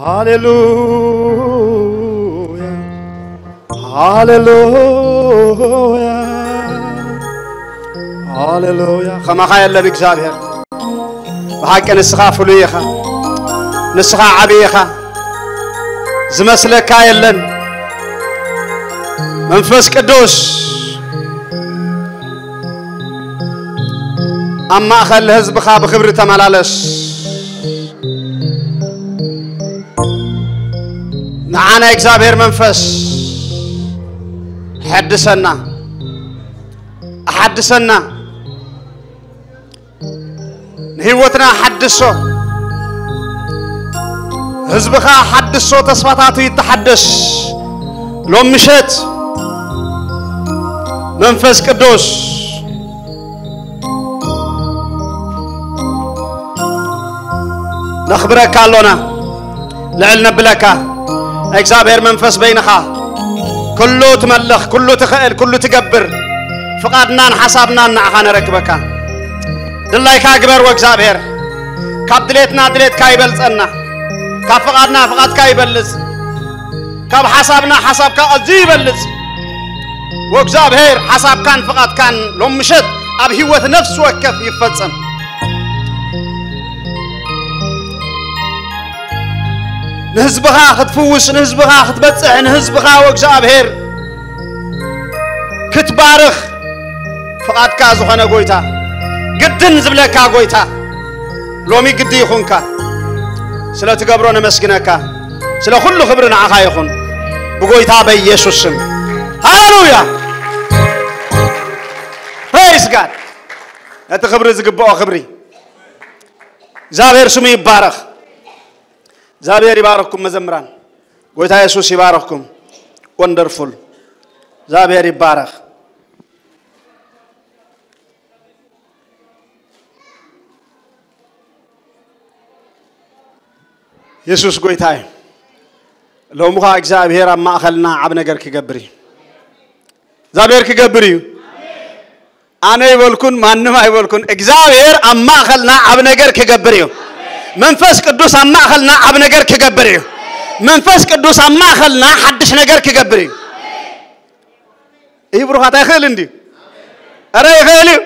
ሃሌሉያ፣ ሃሌሉያ፣ ሃሌሉያ። ከማኻ የለን እግዚኣብሔር። ብሓቂ ንስኻ ፍሉይ ኢኻ። ንስኻ ዓቢ ኢኻ። ዝመስለካ የለን። መንፈስ ቅዱስ ኣብ ማእከል ህዝብኻ ብኽብሪ ተመላለስ። ንዓ ናይ እግዚኣብሔር መንፈስ ሐድሰና፣ ኣሓድሰና። ንህይወትና ሓድሶ፣ ህዝብኻ ሓድሶ፣ ተስፋታቱ ይተሓደስ። ሎም ምሸት መንፈስ ቅዱስ ነኽብረካ ኣሎና፣ ልዕል ነብለካ። እግዚኣብሔር መንፈስ በይንኻ ኩሉ ትመልኽ፣ ኩሉ ትኽእል፣ ኩሉ ትገብር፣ ፍቓድናን ሓሳብናን ንዓኻ ነረክበካ። ድላይካ ግበር ወእግዚኣብሔር። ካብ ድሌትና ድሌትካ ይበልጸና፣ ካብ ፍቓድና ፍቓድካ ይበልጽ፣ ካብ ሓሳብና ሓሳብካ ኣዝዩ ይበልጽ። ወእግዚኣብሔር ሓሳብካን ፍቓድካን ሎም ምሸት ኣብ ህይወት ነፍሲ ወከፍ ይፈጸም። ንህዝብኻ ክትፍውስ፣ ንህዝብኻ ክትበጽሕ፣ ንህዝብኻ ወእግዚኣብሔር ክትባርኽ ፍቓድካ ዝኾነ ጎይታ፣ ግድን ዝብለካ ጎይታ፣ ሎሚ ግዲ ይኹንካ። ስለ ትገብሮ ነመስግነካ። ስለ ኩሉ ክብሪ ንዓኻ ይኹን፣ ብጎይታ በኢየሱስ ስም። ሃሌሉያ! Praise God! ነቲ ክብሪ ዝግብኦ ክብሪ። እግዚኣብሔር ስሙ ይባረኽ። እግዚኣብሔር ይባረኽኩም መዘምራን። ጎይታ የሱስ ይባረኽኩም። ወንደርፉል። እግዚኣብሔር ይባረኽ። የሱስ ጎይታ እዩ። ሎሚ ኸዓ እግዚኣብሔር ኣብ ማእኸልና ዓብ ነገር ክገብር እዩ። እግዚኣብሔር ክገብር እዩ። ኣነ ይበልኩን ማንም ኣይበልኩን፣ እግዚኣብሔር ኣብ ማእኸልና ዓብ ነገር ክገብር እዩ። መንፈስ ቅዱስ ኣብ ማእኸልና ዓብ ነገር ክገብር እዩ። መንፈስ ቅዱስ ኣብ ማእኸልና ሓድሽ ነገር ክገብር እዩ። ይህ ብሩኻት ኣይኽእል እንድዩ? ኧረ ይኽእል እዩ።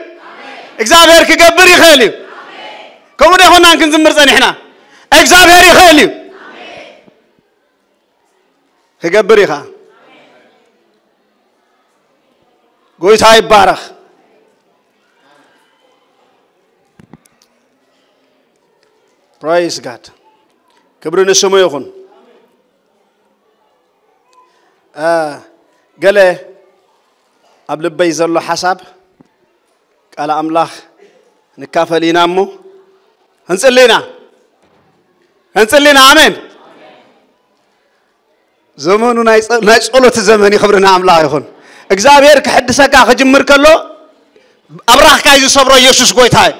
እግዚኣብሔር ክገብር ይኽእል እዩ። ከምኡ ዶ ይኾናን ክንዝምር ጸኒሕና? እግዚኣብሔር ይኽእል እዩ። ክገብር ኢኻ። ጎይታ ይባረኽ። Praise God። ክብሪ ንስሙ ይኹን። እ፣ ገለ ኣብ ልበይ ዘሎ ሓሳብ ቃል ኣምላኽ ንካፈል ኢና እሞ፣ ክንጽሊ ኢና። ክንጽሊ ኢና። ኣሜን። ዘመኑ ናይ ጸ-፣ ናይ ጸሎት ዘመን እዩ። ክብሪ ንኣምላኽ ይኹን። እግዚኣብሔር ክሕድሰካ ክጅምር ከሎ፣ ኣብራኽካ እዩ ዝሰብሮ። ኢየሱስ ጎይታ እዩ።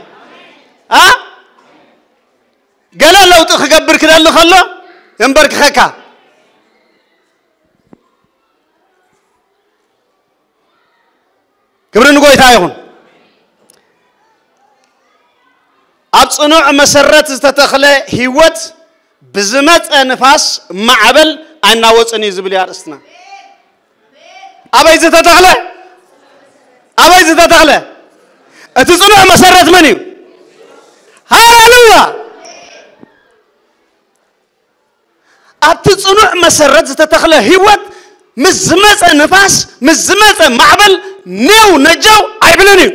ኣ? ገለ ለውጢ ክገብር ክደሊ ከሎ፣ የንበርክኸካ። ክብሪ ንጎይታ ይኹን። ኣብ ጽኑዕ መሰረት ዝተተኽለ ህይወት ብዝመጸ ንፋስ ማዕበል ኣይናወጽን እዩ ዝብል እዩ ኣርእስትና። ኣበይ ዝተተኽለ? ኣበይ ዝተተኽለ? እቲ ጽኑዕ መሰረት መን እዩ? ሃሌሉያ! ኣብቲ ጽኑዕ መሰረት ዝተተኽለ ህይወት ምስ ዝመጸ ንፋስ፣ ምስ ዝመጸ ማዕበል ኔው ነጃው ኣይብልን እዩ።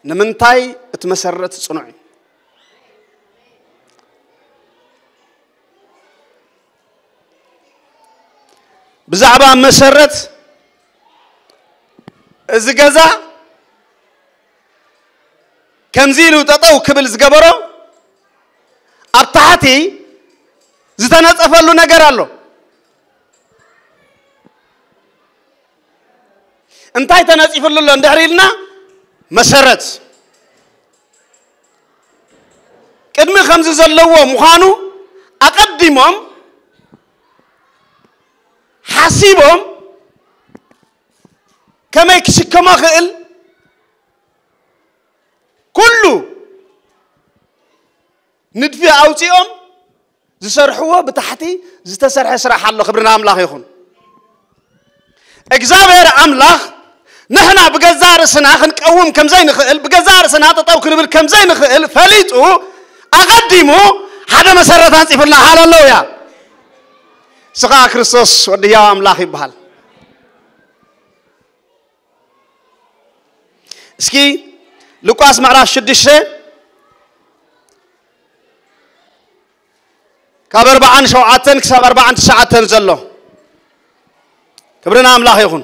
ንምንታይ? እቲ መሰረት ጽኑዕ እዩ። ብዛዕባ መሰረት እዚ ገዛ ከምዚ ኢሉ ጠጠው ክብል ዝገበሮ፣ ኣብ ታሕቲ ዝተነጸፈሉ ነገር ኣሎ። እንታይ ተነጺፍሉ ኣሎ እንድሕር ኢልና፣ መሰረት ቅድሚ ከምዚ ዘለዎ ምዃኑ ኣቐዲሞም ሓሲቦም፣ ከመይ ክሽከሞ ክእል፣ ኩሉ ንድፊ ኣውፂኦም ዝሰርሕዎ ብታሕቲ ዝተሰርሐ ስራሕ ኣሎ። ክብሪ ንኣምላኽ ይኹን። እግዚኣብሔር ኣምላኽ ንሕና ብገዛእ ርእስና ክንቀውም ከም ዘይንኽእል፣ ብገዛእ ርእስና ጠጠው ክንብል ከም ዘይንኽእል ፈሊጡ ኣቐዲሙ ሓደ መሰረት ኣንጺፉልና። ሃለሉያ! ንሱ ኸዓ ክርስቶስ ወዲ ህያው ኣምላኽ ይበሃል። እስኪ ሉቃስ ምዕራፍ ሽዱሽተ ካብ ኣርባዓን ሸውዓተን ክሳብ ኣርባዓን ትሽዓተን ዘሎ። ክብሪ ንኣምላኽ ይኹን።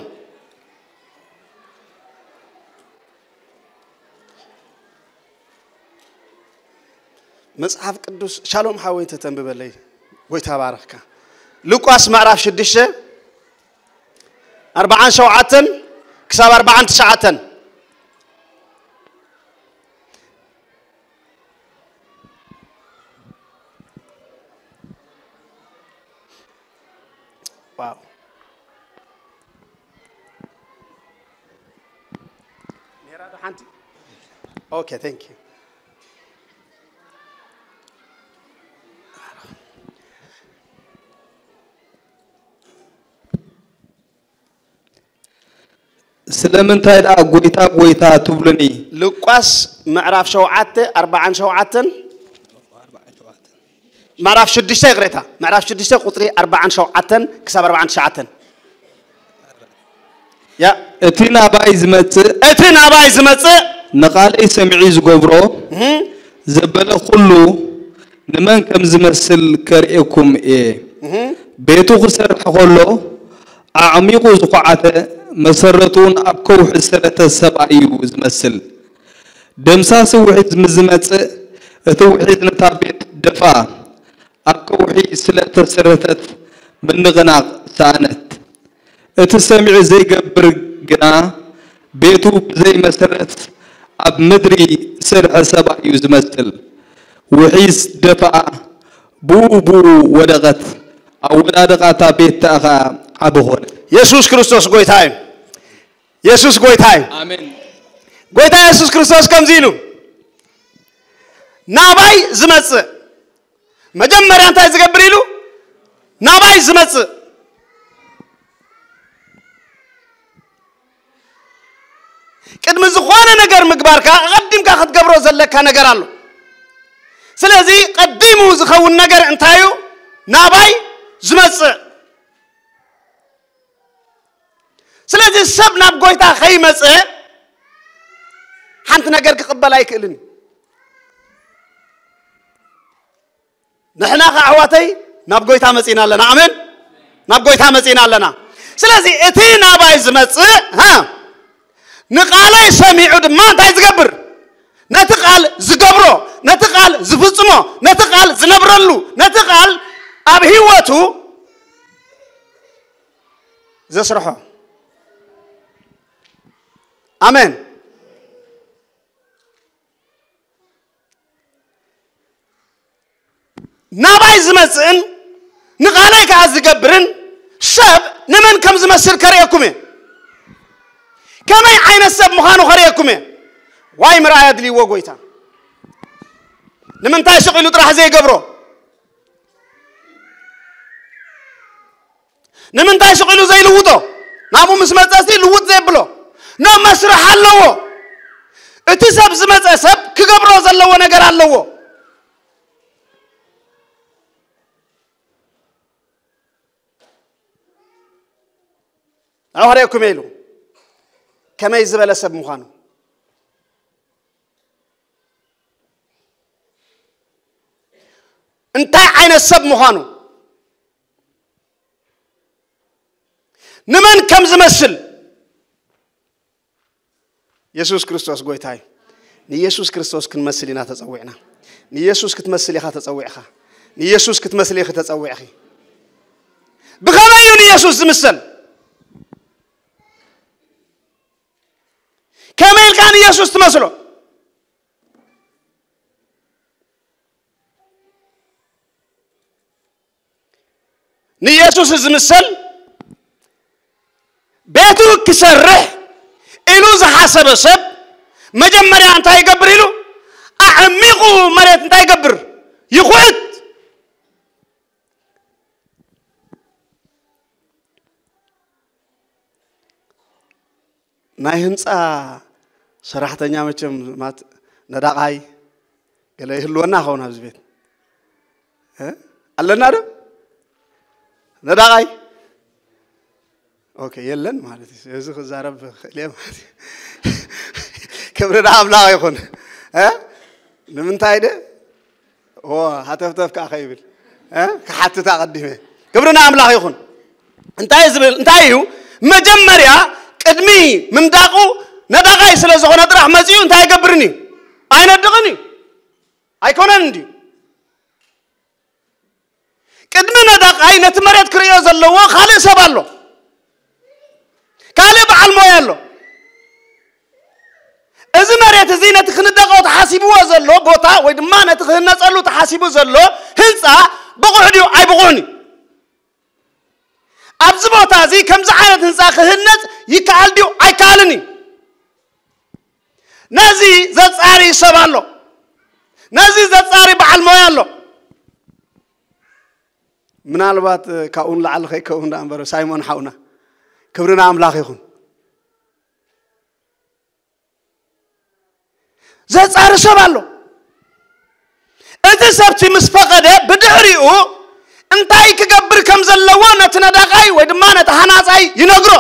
መጽሓፍ ቅዱስ ሻሎም ሓወይ እንተተንብበለይ፣ ጎይታ ባረኽካ። ሉቃስ ምዕራፍ ሽዱሽተ ኣርባዓን ሸውዓተን ክሳብ ኣርባዓን ትሽዓተን። ዋው። ሜራ ዶ ሓንቲ? ኦኬ፣ thank you። ስለምንታይ ደኣ ጎይታ፣ ጎይታ ትብሉኒ? ሉቃስ ምዕራፍ ሸውዓተ፣ ኣርባዓን ሸውዓተን፣ ምዕራፍ ሽዱሽተ፣ ይቕሬታ፣ ምዕራፍ ሽዱሽተ ቁጽሪ ኣርባዓን ሸውዓተን ክሳብ ኣርባዓን ትሽዓተን። ያ። እቲ ናባይ ዝመጽእ፣ እቲ ናባይ ዝመጽእ፣ ንቓለይ ሰሚዑ ዝገብሮ፣ እህ። ዘበለ ኩሉ ንመን ከም ዝመስል ከርእየኩም እየ። እህ። ቤቱ ክሰርሕ ከሎ፣ ኣዕሚቑ ዝኹዓተ፣ መሰረቱን ኣብ ከውሒ ዝተረተ ሰብኣይ እዩ ዝመስል። ደምሳሲ ውሒት ምስ ዝመጽእ፣ እቲ ውሒት ነታ ቤት ደፍኣ፣ ኣብ ከውሒ ስለ እተሰረተት ምንቕናቕ ሰኣነት። እቲ ሰሚዑ ዘይገብር ግና፣ ቤቱ ብዘይ መሰረት ኣብ ምድሪ ዝሰርሐ ሰብኣይ እዩ ዝመስል። ውሒት ደፍኣ፣ ብኡ ብኡ ወደቐት፣ ኣወዳድቓ እታ ቤት ከኣ ዓቢ ኾነ። የሱስ ክርስቶስ ጎይታ እዩ። የሱስ ጎይታ እዩ። ኣሜን። ጎይታ የሱስ ክርስቶስ ከምዚ ኢሉ፣ "ናባይ ዝመጽእ፣ መጀመርያ እንታይ ዝገብር?" ኢሉ፣ "ናባይ ዝመጽእ፣ ቅድሚ ዝኾነ ነገር ምግባርካ ኣቐዲምካ ክትገብሮ ዘለካ ነገር ኣሎ። ስለዚ ቀዲሙ ዝኸውን ነገር እንታይ እዩ? ናባይ ዝመጽእ." ስለዚ ሰብ ናብ ጎይታ ከይመጸ ሓንቲ ነገር ክቕበል ኣይክእልን እዩ። ንሕና ኸዓ ኣሕዋተይ ናብ ጎይታ መጺና ኣለና። ኣሜን። ናብ ጎይታ መጺና ኣለና። ስለዚ እቲ ናባይ ዝመጽእ፣ ሃ፣ ንቓለይ ሰሚዑ ድማ እንታይ ዝገብር? ነቲ ቃል ዝገብሮ፣ ነቲ ቃል ዝፍጽሞ፣ ነቲ ቃል ዝነብረሉ፣ ነቲ ቃል ኣብ ህይወቱ ዘስርሖ። ኣሜን። ናባይ ዝመጽእን ንቓለይ ከኣ ዝገብርን ሰብ ንመን ከም ዝመስል ከርእየኩም እየ። ከመይ ዓይነት ሰብ ምዃኑ ከርእየኩም እየ። ዋይ ምርኣይ ኣድልይዎ ጎይታ። ንምንታይ ስቕ ኢሉ ጥራሕ ዘይገብሮ? ንምንታይ ስቕ ኢሉ ዘይልውጦ? ናብኡ ምስ መጸ እስቲ ልውጥ ዘየብሎ? ኖ መስርሕ ኣለዎ። እቲ ሰብ ዝመጸ ሰብ ክገብሮ ዘለዎ ነገር ኣለዎ። ኣዋርየኩም ኢሉ ከመይ ዝበለ ሰብ ምዃኑ፣ እንታይ ዓይነት ሰብ ምዃኑ፣ ንመን ከም ዝመስል። የሱስ ክርስቶስ ጎይታ እዩ። ንየሱስ ክርስቶስ ክንመስል ኢና ተጸዊዕና። ንየሱስ ክትመስል ኢኻ ተጸዊዕኻ። ንየሱስ ክትመስል ኢኺ ተጸዊዕኺ። ብኸመይ እዩ ንየሱስ ዝምሰል? ከመይ ኢልካ ንየሱስ ትመስሎ? ንየሱስ ዝምሰል ቤቱ ክሰርሕ ኢሉ ዝሓሰበ ሰብ መጀመርያ እንታይ ይገብር ኢሉ? መሬት እንታይ ይገብር? ይኹዕት። ናይ ህንፃ ሰራሕተኛ መቸም ማት ነዳቓይ ገለ ይህልወና ኸውን ኣብዚ ቤት እ? ኣለና ዶ ነዳቓይ? ኦኬ፣ የለን ማለት እዩ። እዚ ክዛረብ ክእል እየ ማለት እዩ። ክብሪ ንኣምላኽ ይኹን። እ? ንምንታይ ደ ዎ ሃተፍተፍ ከዓ ከይብል እ? ክሓትት ኣቐዲመ። ክብሪ ንኣምላኽ ይኹን። እንታይ ዝብል እንታይ እዩ? መጀመርያ ቅድሚ ምንዳቑ ነዳቓይ ስለ ዝኾነ ጥራሕ መፂኡ እንታይ ይገብርን እዩ? ኣይነድቕን እዩ። ኣይኮነን እንድዩ? ቅድሚ ነዳቓይ ነቲ መሬት ክርእዮ ዘለዎ ካልእ ሰብ ኣሎ። ካልእ በዓል ሞያ ኣሎ። እዚ መሬት እዚ ነቲ ክንደቆ ተሓሲብዎ ዘሎ ቦታ ወይ ድማ ነቲ ክህነጸሉ ተሓሲቡ ዘሎ ህንፃ ብቑዕ ድዩ ኣይብቑዕን እዩ? ኣብዚ ቦታ እዚ ከምዚ ዓይነት ህንፃ ክህነፅ ይከኣል ድዩ ኣይከኣልን እዩ? ነዚ ዘፃሪ ሰብ ኣሎ። ነዚ ዘፃሪ በዓል ሞያ ኣሎ። ምናልባት ካብኡ ንላዕሊ ከይከውን ደኣ እምበር ሳይሞን ሓውና ክብሪ ንኣምላኽ ይኹን። ዘፃሪ ሰብ ኣሎ። እቲ ሰብቲ ምስ ፈቐደ ብድሕሪኡ እንታይ ክገብር ከም ዘለዎ ነቲ ነዳቓይ ወይ ድማ ነቲ ሃናፃይ ይነግሮ።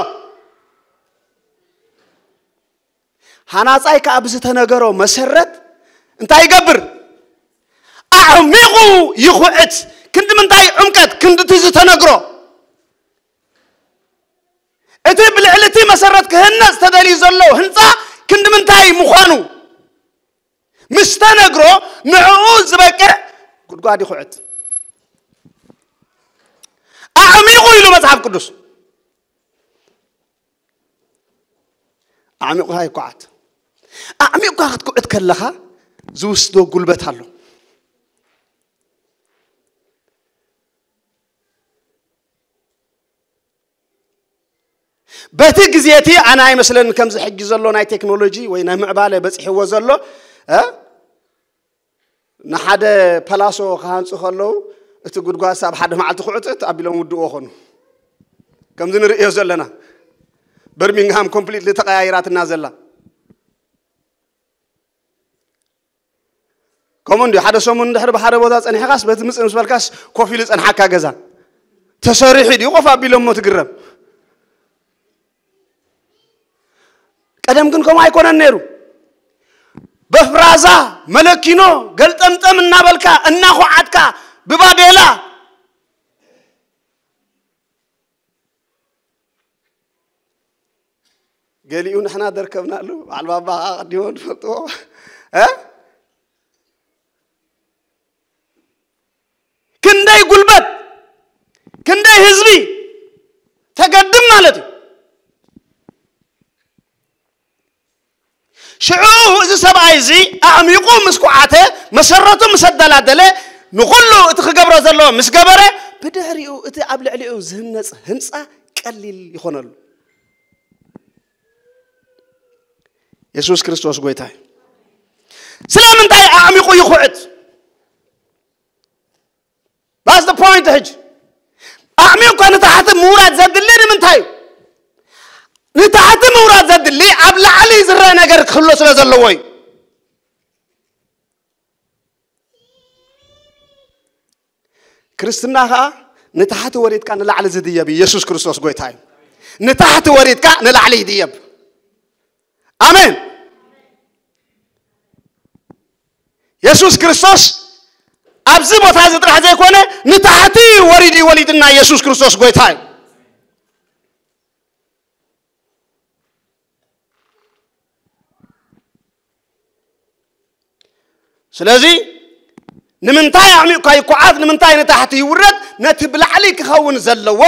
ሃናፃይ ከዓ ብዝተነገሮ መሰረት እንታይ ይገብር? ኣዕሚቑ ይኹዕት። ክንዲ ምንታይ ዕምቀት? ክንድቲ ዝተነግሮ። እቲ ብልዕሊ እቲ መሰረት ክህነፅ ተደልዩ ዘሎ ህንፃ ክንዲ ምንታይ ምዃኑ ምስ ተነግሮ ንዕኡ ዝበቅዕ ጉድጓድ ይኹዕት። ኣዕሚቑ ኢሉ መፅሓፍ ቅዱስ። ኣዕሚቑካ ይኳዓት። ኣዕሚቑካ ክትኩዕት ከለኻ ዝውስዶ ጉልበት ኣሎ። በቲ ግዜ እቲ ኣነ ኣይመስለኒ ከምዚ ሕጂ ዘሎ ናይ ቴክኖሎጂ ወይ ናይ ምዕባለ በፂሕዎ ዘሎ እ? ንሓደ ፐላሶ ክሃንፁ ከለዉ እቲ ጉድጓድ ሳብ ሓደ መዓልቲ ክዕጥጥ ኣቢሎም ውድእዎ ኾኑ። ከምዚ ንርእዮ ዘለና በርሚንግሃም ኮምፕሊትሊ ተቀያይራትና ዘላ። ከምኡ እንዲ ሓደ ሰሙን ድሕሪ ብሓደ ቦታ ጸኒሕካስ በቲ ምጽእ ምስ በልካስ ኮፍ ኢሉ ጸንሓካ ገዛ ተሰሪሑ ድዩ ኮፍ ኣቢሎሞ ትግረም። ቀደም ግን ከምኡ ኣይኮነን ነይሩ። በፍራዛ መለኪኖ ገልጠምጠም እናበልካ እናኹዓትካ ብባዴላ ገሊኡ ንሕና ደርከብናሉ በዓል ባባ ኣቐዲሞም ዝፈልጥዎ እ? ክንደይ ጉልበት ክንደይ ህዝቢ ተገድም ማለት እዩ። ሽዑ እዚ ሰብኣይ እዚ ኣዕሚቑ ምስ ኩዓተ መሰረቱ ምስ ኣደላደለ ንኹሉ እቲ ክገብሮ ዘለዎ ምስ ገበረ ብድሕሪኡ እቲ ኣብ ልዕሊኡ ዝህነፅ ህንፃ ቀሊል ይኾነሉ። የሱስ ክርስቶስ ጎይታ እዩ። ስለምንታይ ኣዕሚቑ ይኹዕት? That's the point። ሕጂ ኣዕሚቑካ ንታሕቲ ምውራድ ዘድሊ ንምንታይ እዩ? ንታሕቲ ምውራድ ዘድሊ ኣብ ላዕሊ ዝረአ ነገር ክህሎ ስለ ዘለዎ እዩ። ክርስትና ከዓ ንታሕቲ ወሪድካ ንላዕሊ ዝድየብ እዩ። የሱስ ክርስቶስ ጎይታ እዩ። ንታሕቲ ወሪድካ ንላዕሊ ይድየብ። ኣሜን። የሱስ ክርስቶስ ኣብዚ ቦታ እዚ ጥራሕ ዘይኮነ ንታሕቲ ወሪዱ ይወሊድና። የሱስ ክርስቶስ ጎይታ እዩ። ስለዚ ንምንታይ ኣዕሚቕካ ይኩዓት? ንምንታይ ንታሕቲ ይውረድ? ነቲ ብላዕሊ ክኸውን ዘለዎ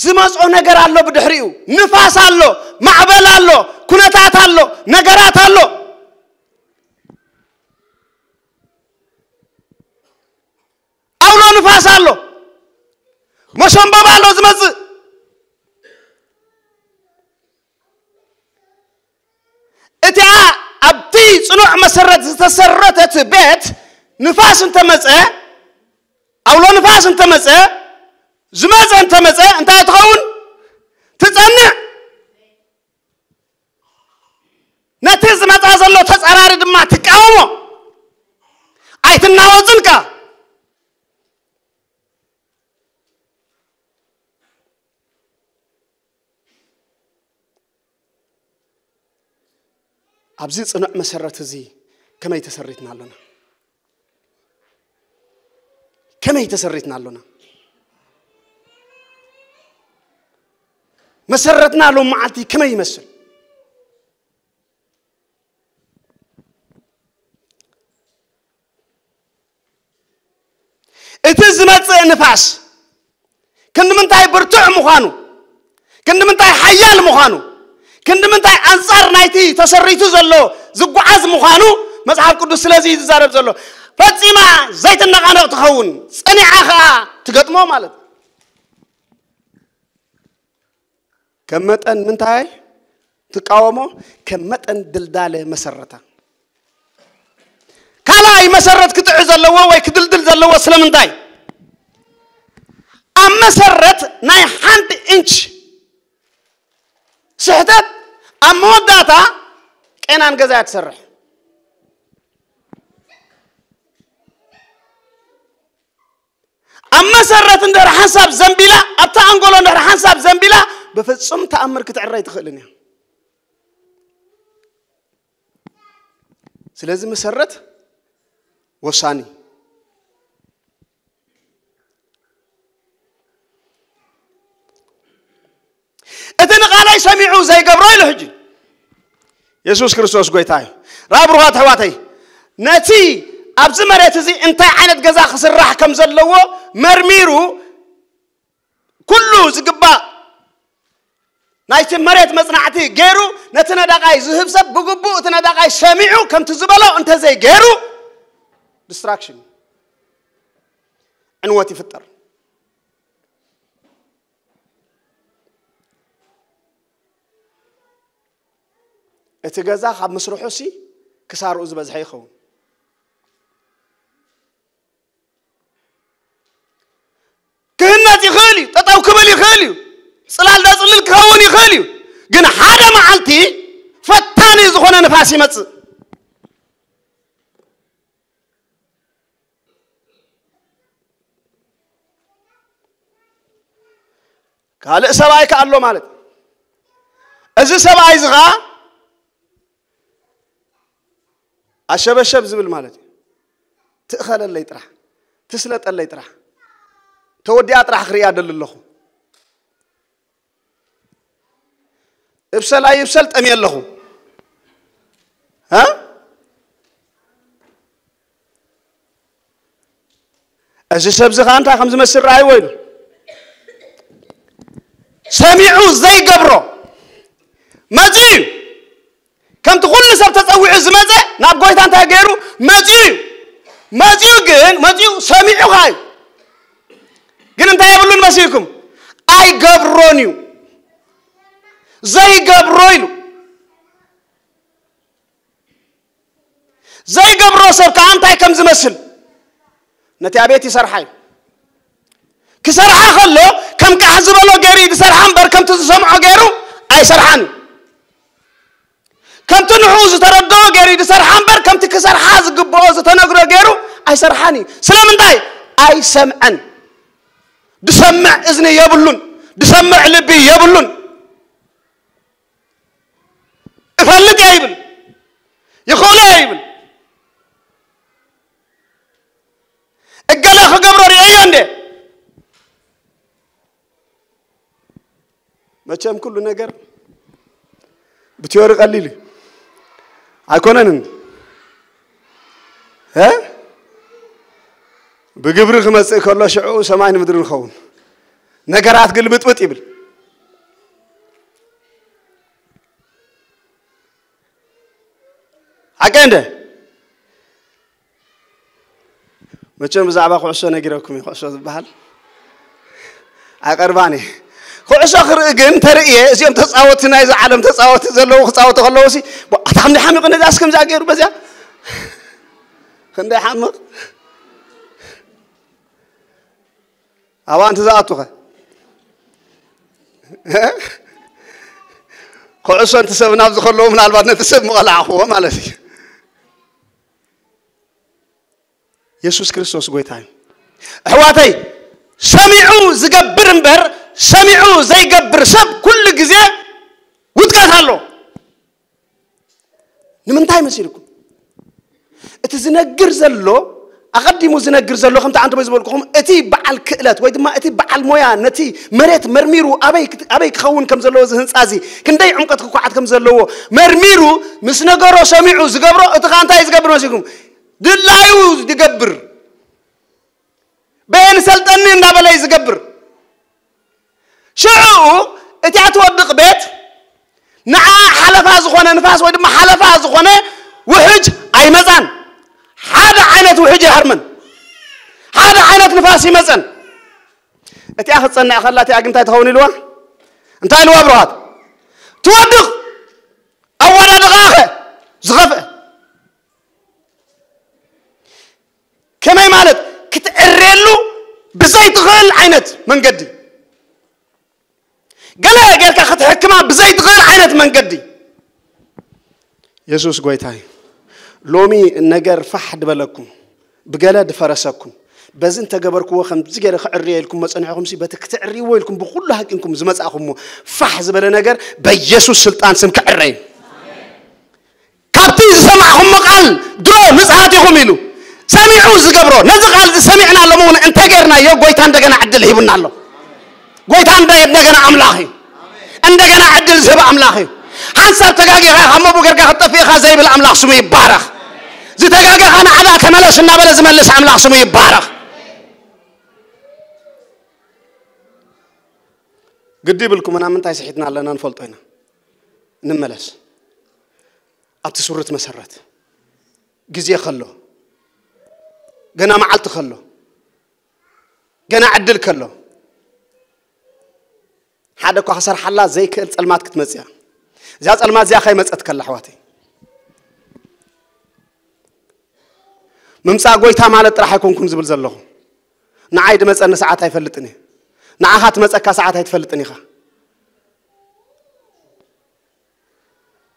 ዝመጾ ነገር ኣሎ፣ ብድሕሪኡ ንፋስ ኣሎ፣ ማዕበል ኣሎ፣ ኩነታት ኣሎ፣ ነገራት ኣሎ። ኣውሎ ንፋስ ኣሎ፣ መሸንበባ ኣሎ ዝመጽእ። እቲኣ ኣብቲ ጽኑዕ መሰረት ዝተሰረተት ቤት ንፋስ እንተመጸ፣ ኣውሎ ንፋስ እንተመጸ፣ ዝመጸ እንተመጸ፣ እንታይ ትኸውን? ትጸንዕ። ነቲ ዝመጻ ዘሎ ተጻራሪ ድማ ትቃወሞ። ኣይትናወጽን ከኣ። ኣብዚ ጽኑዕ መሰረት እዚ ከመይ ተሰሪትና ኣለና? ከመይ ተሰሪትና ኣሎና? መሰረትና ሎም መዓልቲ ከመይ ይመስል? እቲ ዝመጽእ ንፋስ ክንዲ ምንታይ ብርቱዕ ምዃኑ፣ ክንዲ ምንታይ ሓያል ምዃኑ፣ ክንዲ ምንታይ ኣንጻር ናይቲ ተሰሪቱ ዘሎ ዝጓዓዝ ምዃኑ መጽሓፍ ቅዱስ ስለዚ እዩ ዝዛረብ ዘሎ። ፈጺማ ዘይትነቓነቕ ትኸውን፣ ጸኒዓ ኸኣ ትገጥሞ ማለት እዩ። ከም መጠን ምንታይ ትቃወሞ? ከም መጠን ድልዳለ መሰረታ። ካልኣይ መሰረት ክጥዕ ዘለዎ ወይ ክድልድል ዘለዎ ስለምንታይ? ኣብ መሰረት ናይ ሓንቲ ኢንች ስሕተት ኣብ መወዳእታ ቄናን ገዛ እያ ትሰርሕ። ኣብ መሰረት እንድሕር ሓንሳብ ዘንቢላ፣ ኣብታ ኣንጎሎ እንድሕር ሓንሳብ ዘንቢላ፣ ብፍጹም ተኣምር ክትዕረ ኣይትኽእልን እያ። ስለዚ መሰረት ወሳኒ። እቲ ንቓለይ ሰሚዑ ዘይገብሮ ኢሉ ሕጂ የሱስ ክርስቶስ ጎይታ እዩ። ራብ ሩዋት ኣሕዋተይ፣ ነቲ ኣብዚ መሬት እዚ እንታይ ዓይነት ገዛ ክስራሕ ከም ዘለዎ መርሚሩ፣ ኩሉ ዝግባእ ናይቲ መሬት መጽናዕቲ ገይሩ፣ ነቲ ነዳቓይ ዝህብ ሰብ ብግቡእ እቲ ነዳቓይ ሰሚዑ ከምቲ ዝበሎ እንተዘይገይሩ፣ ዲስትራክሽን፣ ዕንወት ይፍጠር። እቲ ገዛ ካብ ምስርሑ ሲ ክሳርኡ ዝበዝሐ ይኸውን። ክህነጽ ይኽእል እዩ፣ ጠጠው ክብል ይኽእል እዩ፣ ጽላል ዘጽልል ክኸውን ይኽእል እዩ። ግን ሓደ መዓልቲ ፈታኒ ዝኾነ ንፋስ ይመጽእ። ካልእ ሰብኣይ ከኣ ኣሎ ማለት እዩ። እዚ ሰብኣይ እዚ ኸኣ ኣሸበሸብ ዝብል ማለት እዩ። ትእኸለለይ ጥራሕ፣ ትስለጠለይ ጥራሕ፣ ተወዲኣ ጥራሕ ክርእያ ደሊ ኣለኹ። እብሰል ኣይብሰል ጠምየ ኣለኹ። እ? እዚ ሰብ እዚ ኸኣ እንታይ ከም ዝመስል ረኣይዎ ኢሉ ሰሚዑ ዘይገብሮ መጺኡ እዩ። ከምቲ ኩሉ ሰብ ተጸዊዑ ዝመጸ ናብ ጎይታ እንታይ ገይሩ? መጺኡ እዩ። መጺኡ ግን፣ መጺኡ ሰሚዑ ኸኣ እዩ። ግን እንታይ የብሉን መሲልኩም? ኣይገብሮን እዩ። ዘይገብሮ ኢሉ። ዘይገብሮ ሰብ ከኣ እንታይ ከም ዝመስል ነቲ ኣቤት ይሰርሓ እዩ። ክሰርሓ ከሎ ከም ከኣ ዝበሎ ገይሩ እዩ ዝሰርሓ እምበር ከምቲ ዝሰምዖ ገይሩ ኣይሰርሓን እዩ። ከምቲ ንዕኡ ዝተረድኦ ገይሩ እዩ ዝሰርሓ እምበር ከምቲ ክሰርሓ ዝግብኦ ዝተነግሮ ገይሩ ኣይሰርሓን እዩ። ስለምንታይ? ኣይሰምዐን። ድሰምዕ እዝኒ የብሉን። ድሰምዕ ልቢ የብሉን። እፈልጥ እየ ይብል። ይኽእሎ እየ ይብል። እገለ ክገብሮ ርእየዮ እንዴ? መቸም ኩሉ ነገር ብቲዮሪ ቀሊል እዩ። ኣይኮነን እንዴ? እ? ብግብሪ ክመጽእ ከሎ ሽዑ ሰማይ ንምድሪ ንኸውን። ነገራት ግልብጥብጥ ይብል። ሓቀይ እንደ? መቸም ብዛዕባ ኩዕሶ ነጊረኩም እዩ። ኩዕሶ ዝበሃል ኣይቀርባን እየ። ኩዕሶ ክርኢ ግን ተርእየ፣ እዚኦም ተጻወቲ ናይዚ ዓለም ተጻወቲ ዘለዉ ክጻወቱ ከለዉ ሲ፣ "ቧ፣ ኣታ ክንደይ ሓሚቑ ነዚኣስ ከምዚኣ ገይሩ በዚኣ?" ክንደይ ሓምቕ? ኣብኣ እንተ ዝኣቱኸ? ኩዕሶ እንተ ሰብ ናብ ዝኸለዎ ምናልባት ነቲ ሰብ ምቐላዕኽዎ ማለት እዩ። የሱስ ክርስቶስ ጎይታ እዩ። ኣሕዋተይ፣ ሰሚዑ ዝገብር እምበር ሰሚዑ ዘይገብር ሰብ ኩሉ ግዜ ውድቀት ኣሎ። ንምንታይ መሲልኩም? እቲ ዝነግር ዘሎ፣ ኣቐዲሙ ዝነግር ዘሎ፣ ከምቲ ኣንተሞ ዝበልኩኹም፣ እቲ በዓል ክእለት ወይ ድማ እቲ በዓል ሞያ ነቲ መሬት መርሚሩ ኣበይ ክት-፣ ኣበይ ክኸውን ከም ዘለዎ እዚ ህንጻ እዚ፣ ክንደይ ዕምቀት ክኳዓት ከም ዘለዎ መርሚሩ ምስ ነገሮ ሰሚዑ ዝገብሮ፣ እቲ ኸኣ እንታይ ዝገብር መሲልኩም? ድላዩ ዝገብር፣ በየን ሰልጠኒ እንዳበለ እዩ ዝገብር። ሽዑ እቲኣ ትወድቕ ቤት ንዓ ሓለፋ ዝኾነ ንፋስ ወይ ድማ ሓለፋ ዝኾነ ውሕጅ ኣይመጻን። ሓደ ዓይነት ውሕጅ ይሃርመን፣ ሓደ ዓይነት ንፋስ ይመጸን። እቲኣ ክትጸንዕ ከላ እቲኣ ግን እንታይ ትኸውን ኢልዋ? እንታይ ኢልዋ ብሩኻት? ትወድቕ። ኣወዳድቓኸ ዝኸፍአ ከመይ ማለት? ክትዕሬሉ ብዘይትኽእል ዓይነት መንገዲ፣ ገለ ጌርካ ክትሕክማ ብዘይትኽእል ዓይነት መንገዲ። የሱስ ጎይታ እዩ። ሎሚ ነገር ፋሕ ድበለኩም፣ ብገለ ድፈረሰኩም፣ በዚ እንተገበርክዎ ከምዚ ገይረ ክዕርዮ ኢልኩም መጸኒሕኹምሲ፣ በቲ ክትዕርይዎ ኢልኩም ብኹሉ ሃቂንኩም ዝመጻእኹምዎ ፋሕ ዝበለ ነገር በየሱስ ስልጣን ስም ክዕረ እዩ። ካብቲ ዝሰማዕኹሞ ቃል ድሮ ንጽሃት ኢኹም ኢሉ ሰሚዑ ዝገብሮ፣ ነዚ ቃል እዚ ሰሚዕና ሎሚ እውን እንተጌርናዮ፣ ጎይታ እንደገና ዕድል ሂቡና ኣሎ። ጎይታ እንደ-፣ እንደገና ኣምላኽ እዩ። እንደገና ዕድል ዝህብ ኣምላኽ እዩ። ሓንሳብ ተጋጊኻ ካብ መቡ ጌርካ ክትጠፍእ ኢኻ ዘይብል ኣምላኽ ስሙ ይባረኽ። ዝተጋገኻ ንዓዳ ተመለስ እናበለ ዝመልስ ኣምላኽ ስሙ ይባረኽ። ግዲ ይብልኩምን ኣብ ምንታይ ስሒትና ኣለና ንፈልጦ ኢና። ንመለስ። ኣብቲ ስሩት መሰረት ግዜ ከሎ፣ ገና መዓልቲ ከሎ፣ ገና ዕድል ከሎ፣ ሓደ እኳ ክሰርሓላ ዘይክእል ጸልማት ክትመጽእ እያ። እዚኣ ጸልማት እዚኣ ከይመጸት ከላ፣ ኣሕዋተይ፣ ምምጻእ ጎይታ ማለት ጥራሕ ኣይኮንኩን ዝብል ዘለኹ። ንዓይ ድመጸኒ ሰዓት ኣይፈልጥን እየ። ንዓኻ ትመጸካ ሰዓት ኣይትፈልጥን ኢኻ።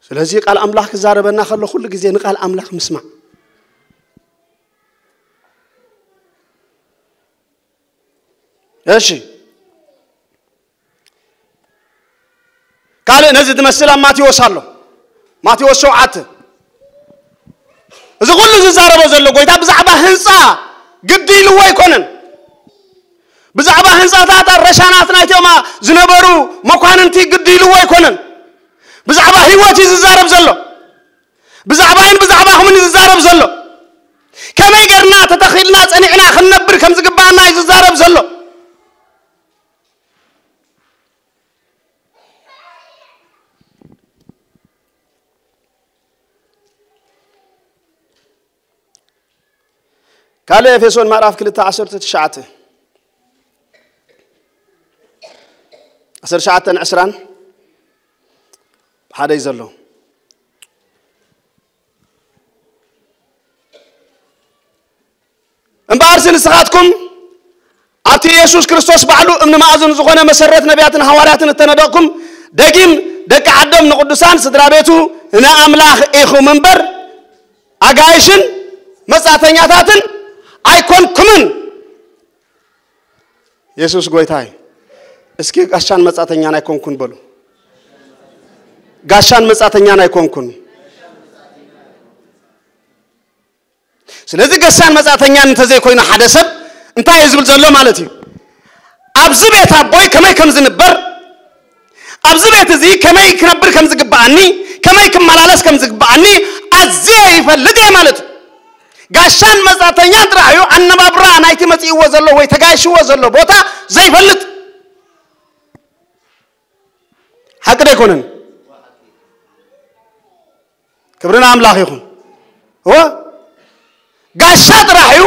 ስለዚ ቃል ኣምላኽ ክዛረበና ከሎ ኩሉ ግዜ ንቃል ኣምላኽ ምስማዕ። እሺ፣ ካልእ ነዚ ዝመስል ኣብ ማቴዎስ ኣሎ። ማቴዎስ ሸውዓተ። እዚ ኩሉ ዝዛረቦ ዘሎ ጎይታ ብዛዕባ ህንጻ ግዲ ኢልዎ ኣይኮነን። ብዛዕባ ህንጻታት ኣረሻናት ናይቶም ዝነበሩ መኳንንቲ ግዲ ኢልዎ ኣይኮነን። ብዛዕባ ህይወት እዩ ዝዛረብ ዘሎ። ብዛዕባይን ብዛዕባኹምን እዩ ዝዛረብ ዘሎ። ከመይ ጌርና ተተኺልና ጸኒዕና ክንነብር ከም ዝግባኣና እዩ ዝዛረብ ዘሎ። ካልእ ኤፌሶን ምዕራፍ ክልተ ዓሰርተ ትሽዓተ፣ ዓሰርተ ትሽዓተን ዕስራን ሓደ እዩ ዘሎ። እምበኣርሲ ንስኻትኩም ኣብቲ የሱስ ክርስቶስ ባዕሉ እምኒ መኣዝን ዝኾነ መሰረት ነቢያትን ሃዋርያትን እተነደቕኩም፣ ደጊም ደቂ ዓዶም ንቕዱሳን ስድራ ቤቱ ንኣምላኽ ኢኹም እምበር፣ ኣጋይሽን መጻተኛታትን ኣይኮንኩምን። የሱስ ጎይታ እዩ። እስኪ ጋሻን መጻተኛን ኣይኮንኩን በሉ። ጋሻን መጻተኛን ኣይኮንኩን። ስለዚ ጋሻን መጻተኛን እንተዘይኮይኑ ሓደ ሰብ እንታይ እዩ ዝብል ዘሎ ማለት እዩ? ኣብዚ ቤት ኣቦይ ከመይ ከም ዝንበር፣ ኣብዚ ቤት እዚ ከመይ ክነብር ከም ዝግብኣኒ፣ ከመይ ክመላለስ ከም ዝግብኣኒ ኣዝየ ይፈልጥ እየ ማለት እዩ። ጋሻን መጻተኛን ጥራሕ እዩ ኣነባብራ ናይቲ መጺእዎ ዘሎ ወይ ተጋይሽዎ ዘሎ ቦታ ዘይፈልጥ። ሓቂ ዶ ኣይኮነን? ክብሪ ንኣምላኽ ይኹን። እወ፣ ጋሻ ጥራሕ እዩ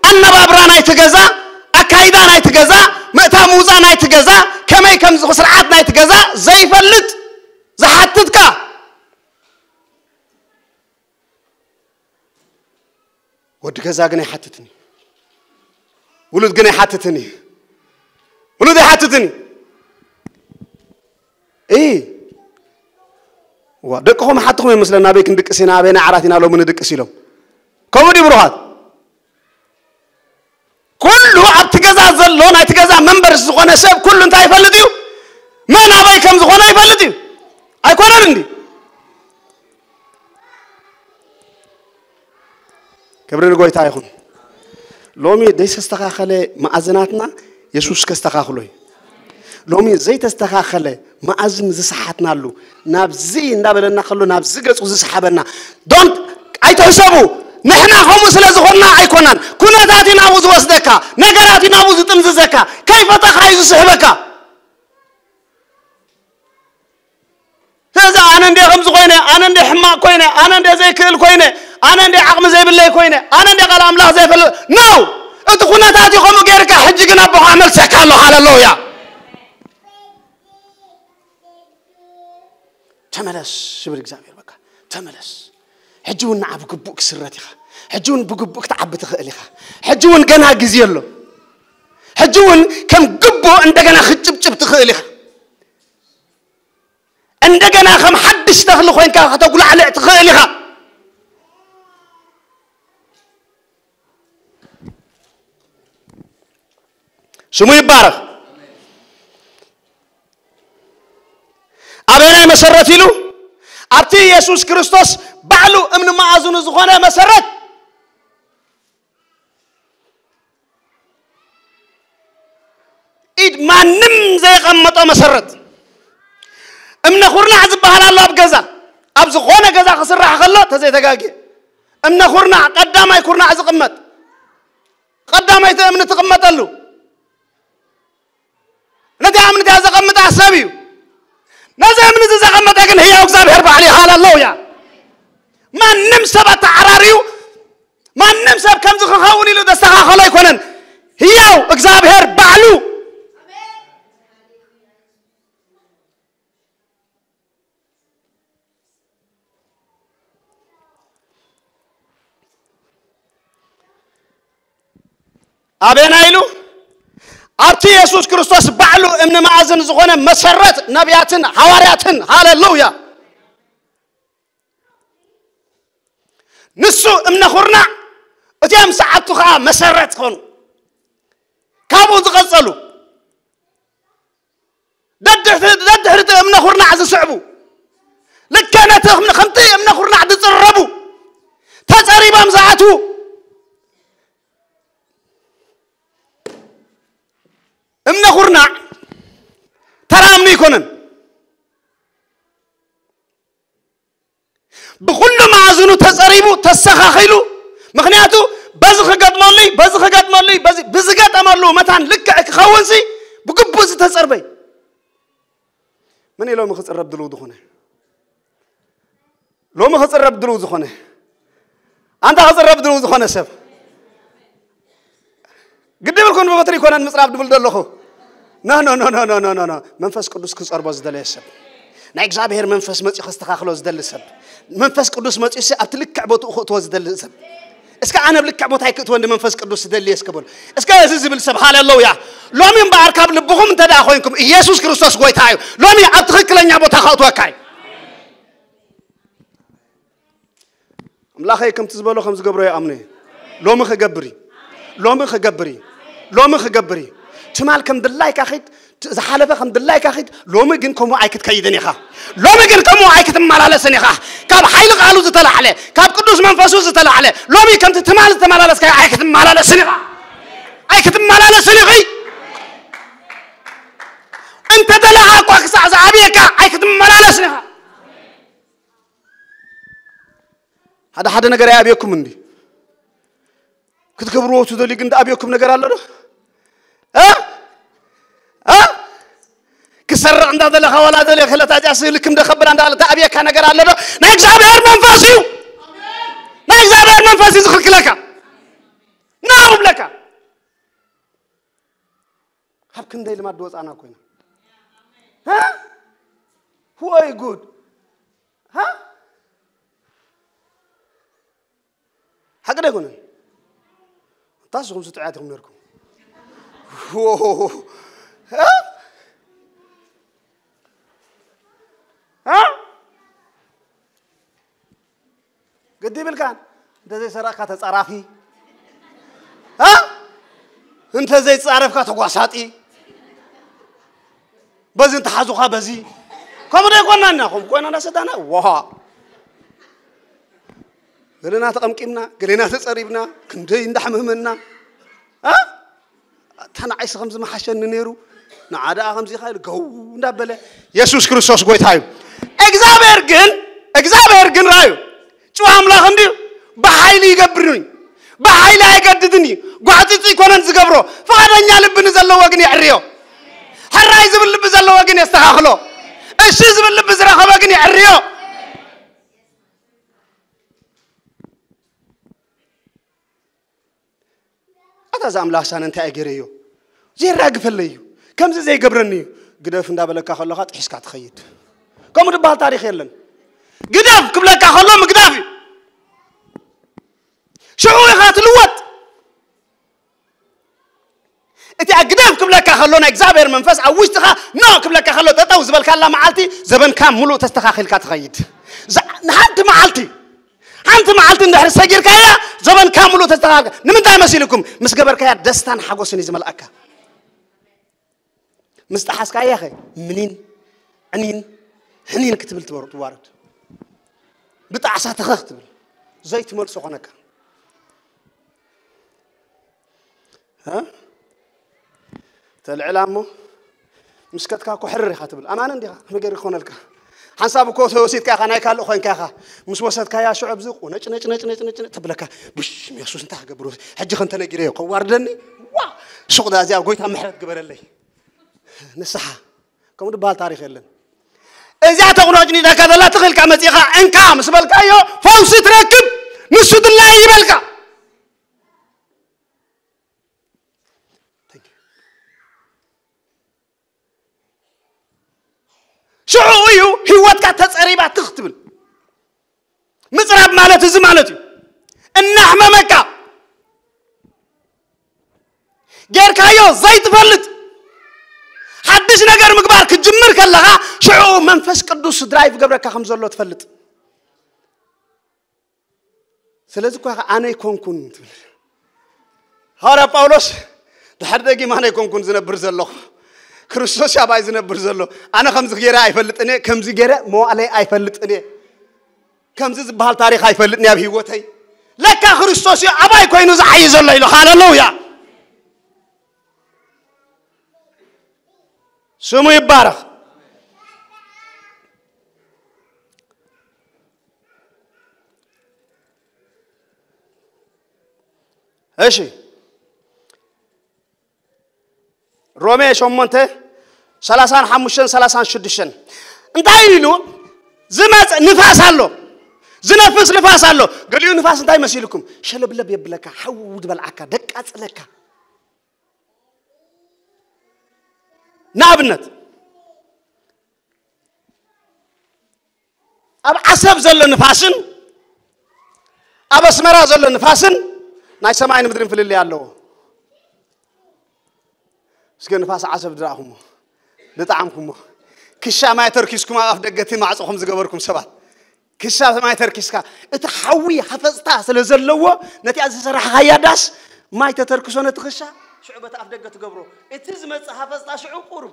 ኣነባብራ ናይቲ ገዛ፣ ኣካይዳ ናይቲ ገዛ፣ ምእታ ምውፃእ ናይቲ ገዛ፣ ከመይ ከም ዝኹ ስርዓት ናይቲ ገዛ ዘይፈልጥ፣ ዝሓትትካ። ወዲ ገዛ ግን ኣይሓትትን እዩ። ውሉድ ግን ኣይሓትትን እዩ። ኣይሓትትን እዩ። እ ዋ ደቅኹም ሓትኹም ይመስለና ኣበይ ክንድቅስ ኢና ኣበይ ናይ ዓራት ኢና ሎሚ ንድቅስ ኢሎም ከምኡ ድዩ ብሩኻት? ኩሉ ኣብቲ ገዛ ዘሎ ናይቲ ገዛ መንበርስ ዝኾነ ሰብ ኩሉ እንታይ ይፈልጥ እዩ? መን ኣበይ ከም ዝኾነ ይፈልጥ እዩ። ኣይኮነን እንዲ? ክብሪ ንጎይታ ይኹን። ሎሚ ዘይተስተኻኸለ መኣዝናትና የሱስ ከስተኻኽሎ እዩ። ሎሚ ዘይተስተኻኸለ መኣዝን ዝሰሓትናሉ ናብዚ እንዳበለና ከሎ ናብዚ ገጹ ዝሰሓበና ዶንት ኣይትሕሰቡ። ንሕና ከምኡ ስለ ዝኾንና ኣይኮናን። ኩነታት እዩ ናብኡ ዝወስደካ፣ ነገራት እዩ ናብኡ ዝጥምዝዘካ፣ ከይፈተኻ እዩ ዝስሕበካ። ስለዚ ኣነ እንደ ከምዚ ኮይነ፣ ኣነ እንደ ሕማቕ ኮይነ፣ ኣነ እንደ ዘይክእል ኮይነ፣ ኣነ እንደ ዓቕሚ ዘይብለይ ኮይነ፣ ኣነ እንደ ቃል ኣምላኽ ዘይፈልጥ ነው። እቲ ኩነታት እዩ ከምኡ ገይርካ ሕጂ ግን ኣቦኻ መልሰካ ኣሎ። ሃለሉያ። ተመለስ ይብል እግዚኣብሔር። በቃ ተመለስ። ሕጂ እውን ንዓ ብግቡእ ክስረት ኢኻ። ሕጂ እውን ብግቡእ ክትዓቢ ትኽእል ኢኻ። ሕጂ እውን ገና ግዜ ኣሎ። ሕጂ እውን ከም ግቡእ እንደገና ክትጭብጭብ ትኽእል ኢኻ። እንደገና ከም ሓድሽ ተኽሊ ኮይንካ ከተጉላዕልዕ ትኽእል ኢኻ። ስሙ ይባረኽ። ኣበየናይ መሰረት ኢሉ? ኣብቲ የሱስ ክርስቶስ ባዕሉ እምኒ መኣዝኑ ዝኾነ መሰረት። ኢድ ማንም ዘየቐመጦ መሰረት። እምነ ኩርናዕ ዝበሃል ኣሎ ኣብ ገዛ፣ ኣብ ዝኾነ ገዛ ክስራሕ ከሎ ተዘይተጋግየ እምነ ኩርናዕ ቀዳማይ ኩርናዕ ዝቕመጥ፣ ቀዳመይቲ እምኒ ትቕመጠሉ። ነቲ እምኒ እቲኣ ዘቐምጣ ሰብ እዩ። ነዚ እምኒ እዚ ዘቐመጠ ግን ህያው እግዚኣብሔር ባዕሉ እዩ። ሃለሉያ። ማንም ሰብ ኣተዓራርዩ ማንም ሰብ ከምዚ ክኸውን ኢሉ ዘስተኻኸሎ ኣይኮነን። ህያው እግዚኣብሔር ባዕሉ። ኣበና ኢሉ ኣብቲ የሱስ ክርስቶስ ባዕሉ እምኒ መኣዝን ዝኾነ መሰረት ነቢያትን ሃዋርያትን። ሃሌሉያ። ንሱ እምነ ኩርናዕ፣ እቲኦም ሰዓብቱ ኸዓ መሰረት ኾኑ። ካብኡ ዝቐጸሉ ደድሕሪ ደድሕሪ እቲ እምነ ኩርናዕ ዝስዕቡ፣ ልክዕ ነቲ እምነ-፣ ከምቲ እምነ ኩርናዕ ዝጽረቡ፣ ተጸሪቦም ዝኣትዉ። እምነ ኩርናዕ ተራ እምኒ ኣይኮነን። ብኹሉ መኣዝኑ ተጸሪቡ፣ ተሰኻኺሉ። ምኽንያቱ በዚ ክገጥመሉይ፣ በዚ ክገጥመሉይ፣ በዚ፣ ብዝገጠመሉ መታን ልክዕ ክኸውንሲ ብግቡእ ዝተጸርበይ። መን እዩ ሎሚ ክጽረብ ድልው ዝኾነ? ሎሚ ክጽረብ ድልው ዝኾነ? ኣንታ ክጽረብ ድልው ዝኾነ ሰብ? ግዲ ብልኩን ብበትሪ ይኮነን ምጽራብ ድብል ዘለኹ። ኖ፣ ኖ፣ ኖ። መንፈስ ቅዱስ ክጸርቦ ዝደለየ ሰብ። ናይ እግዚኣብሔር መንፈስ መጺኡ ከስተኻኽሎ ዝደሊ ሰብ። መንፈስ ቅዱስ መጺኡ ሲ ኣብቲ ልክዕ ቦትኡ ክእትዎ ዝደሊ ሰብ። እስከ ኣነ ኣብ ልክዕ ቦታ ኣይክእትወ እንዲ መንፈስ ቅዱስ ዝደሊ እስከ በሉ። እስከ እዚ ዝብል ሰብ ሃሌሉያ። ሎሚ እምበኣር ካብ ልብኹም እንተ ደኣ ኮይንኩም ኢየሱስ ክርስቶስ ጎይታ እዩ። ሎሚ ኣብ ትኽክለኛ ቦታ ከእትወካ እዩ። ኣምላኸይ ከምቲ ዝበሎ ከም ዝገብሮ ይኣምኖ እየ። ሎሚ ክገብር እዩ። ሎሚ ክገብር እዩ። ሎሚ ክገብር እዩ። ትማል ከም ድላይካ ኺድ፣ ት-፣ ዝሓለፈ ከም ድላይካ ኺድ፣ ሎሚ ግን ከምኡ ኣይክትከይድን ኢኻ። ሎሚ ግን ከምኡ ኣይክትመላለስን ኢኻ። ካብ ሓይሊ ቃሉ ዝተላዕለ፣ ካብ ቅዱስ መንፈሱ ዝተላዕለ፣ ሎሚ ከምቲ ትማል ዝተመላለስካ ኣይክትመላለስን ኢኻ። ኣይክትመላለስን ኢኺ። እንተ ደለኻ እኳ ክሳዕ ዝኣብየካ ኣይክትመላለስን ኢኻ። ሓደ ሓደ ነገር ኣይኣብየኩም እንዲ ክትገብርዎ ትደልዩ ግን ዝኣብየኩም ነገር ኣሎ ዶ? እ? እ? ክሰርቕ እንዳደለኻ ዋላ ደለ ክለታ ጃስ ልክም ደኸብላ እንዳለ ተኣብየካ ነገር ኣሎ ዶ? ናይ እግዚኣብሔር መንፈስ እዩ። ናይ እግዚኣብሔር መንፈስ እዩ ዝኽልክለካ። ናው ብለካ። ካብ ክንደይ ልማድ ዝወፃና ኮይና። እ? ወይ ጉድ። እ? ሓቂ ዶ ኣይኮነን? እንታስ ኹም ስጡያት ኢኹም ነርኩም። ዎ፣ እ? እ? ግዲ ይብልካን። እንተዘይሰረቕካ ተጻራፊ፣ እ? እንተዘይጻረፍካ ተጓሳጢ፣ በዚ እንተሓዙኻ በዚ። ከምኡ ዶ ኣይኮናና? ከምኡ ኮይና እንዳሰዳና፣ ዋ። ገለና ተቐምቂምና፣ ገለና ተጸሪብና፣ ክንደይ እንዳሕመመና። እ? እታ ንዓይሲ ከም ዝመሓሸኒ ነይሩ፣ ንዓ ደኣ ከምዚ ኢኻ ኢሉ ገው እንዳበለ። የሱስ ክርስቶስ ጎይታ እዩ። እግዚኣብሔር ግን፣ እግዚኣብሔር ግን ራዩ ጭዋ ኣምላኽ እንድዩ። ብሓይሊ ይገብርኒ፣ ብሓይሊ ኣይገድድን እዩ። ጓዕፂፂ ኣይኮነን ዝገብሮ። ፍቓደኛ ልቢ ንዘለዎ ግን የዕርዮ። ሕራይ ዝብል ልቢ ዘለዎ ግን የስተኻኽሎ። እሺ ዝብል ልቢ ዝረኸበ ግን የዕርዮ። ኣታ እዛ ኣምላኽ ሳነ እንታይ ኣገረዮ? ዘየራግፈለይ እዩ። ከምዚ ዘይገብረኒ እዩ። ግደፍ እንዳበለካ ከለኻ ጥሒስካ ትኸይድ። ከምኡ ዝበሃል ታሪኽ የለን። ግደፍ ክብለካ ከሎ ምግዳፍ እዩ። ሽዑ ኢኻ ትልወጥ። እቲ ግደፍ ክብለካ ከሎ ናይ እግዚኣብሔር መንፈስ ኣብ ውሽጥኻ ኖ ክብለካ ከሎ ጠጠው ዝበልካላ መዓልቲ ዘበንካ ሙሉእ ተስተኻኺልካ ትኸይድ። ዛ-፣ ንሓንቲ መዓልቲ፣ ሓንቲ መዓልቲ እንድሕር ሰጊርካያ ዘበንካ ሙሉእ ተስተኻኺልካ። ንምንታይ መሲልኩም? ምስ ገበርካያ ደስታን ሓጎስን እዩ ዝመልኣካ። ምስ ጠሓስካያ ኸ ምኒን፣ ዕኒን፣ ሕኒን ክትብል ትወር-፣ ትዋረድ። ብጣዕሳ ተኸኽ ትብል። ዘይትመልሶ ኾነካ። እ? ተልዕላ እሞ ምስ ከትካ እኮ ሕርር ኢኻ ትብል። ኣማን እንዲኻ? ከመይ ገይሩ ክኾነልካ? ሓንሳብ እኮ ተወሲድካ ኢኻ፣ ናይ ካልእ ኾይንካ ኢኻ። ምስ ወሰድካያ ሽዑ ኣብዚ ቁነጭ ነጭ ነጭ ነጭ ነጭ ነጭ ተብለካ። ብሽ፣ የሱስ እንታይ ክገብር? ሕጂ ከ እንተነጊረዮ ከዋርደኒ? ዋ! ሱቕ ዳ እዚኣ ጎይታ ምሕረት ግበረለይ። ንስሓ። ከምኡ ዝበሃል ታሪኽ የለን። እዚኣ ተቑነጭኒጨካ ዘላ ትኽልካ መጺኻ እንካ ምስ በልካዮ ፈውሲ ትረክብ። ንሱ ድላይ ይበልካ። ሽዑ እዩ ህይወትካ ተጸሪባ ትኽ ትብል። ምጽራብ ማለት እዚ ማለት እዩ። እናሕመመካ ጌርካዮ ዘይትፈልጥ ሓድሽ ነገር ምግባር ክትጅምር ከለኻ ሽዑ መንፈስ ቅዱስ ድራይቭ ገብረካ ከም ዘሎ ትፈልጥ። ስለዚ እኮ ኢኻ ኣነ ኣይኮንኩን ትብል። ሃዋርያ ጳውሎስ ድሕር ደጊም ኣነ ኣይኮንኩን ዝነብር ዘለኹ፣ ክርስቶስ ኣባይ ዝነብር ዘሎ። ኣነ ከምዚ ገይረ ኣይፈልጥን እየ፣ ከምዚ ገይረ መዋእለይ ኣይፈልጥን እየ፣ ከምዚ ዝበሃል ታሪኽ ኣይፈልጥን እየ ኣብ ህይወተይ። ለካ ክርስቶስ እዩ ኣባይ ኮይኑ ዝዓይ ዘሎ ኢሉ። ሃሌሉያ! ስሙ ይባረኽ። እሺ፣ ሮሜ ሸሞንተ፣ ሰላሳን ሓሙሽተን፣ ሰላሳን ሽዱሽተን እንታይ ኢሉ? ዝመጽእ ንፋስ ኣሎ፣ ዝነፍስ ንፋስ ኣሎ። ገሊኡ ንፋስ እንታይ መሲልኩም? ሸለብለብ የብለካ፣ ሓው ዝበልዓካ፣ ደቃጽለካ። ንኣብነት፣ ኣብ ዓሰብ ዘሎ ንፋስን ኣብ ኣስመራ ዘሎ ንፋስን ናይ ሰማይን ምድርን ፍልልይ ኣለዎ። እስከ ንፋስ ዓሰብ ዝረኣኹሞ፣ ዝጠዓምኩሞ፣ ክሻ ማይ ተርኪስኩም ኣብ ኣፍ ደገ እቲ ማዕጾኹም ዝገበርኩም ሰባት፣ ክሻ ማይ ተርኪስካ፣ እቲ ሓዊ ሃፈጽታ ስለ ዘለዎ፣ ነቲኣ ዝሰራሕኻያ ዳስ ማይ ተተርክሶ ነቲ ክሻ፣ ሽዑ በቲ ኣፍ ደገ ትገብሮ። እቲ ዝመጽእ ሃፈጽታ ሽዑ ቁሩብ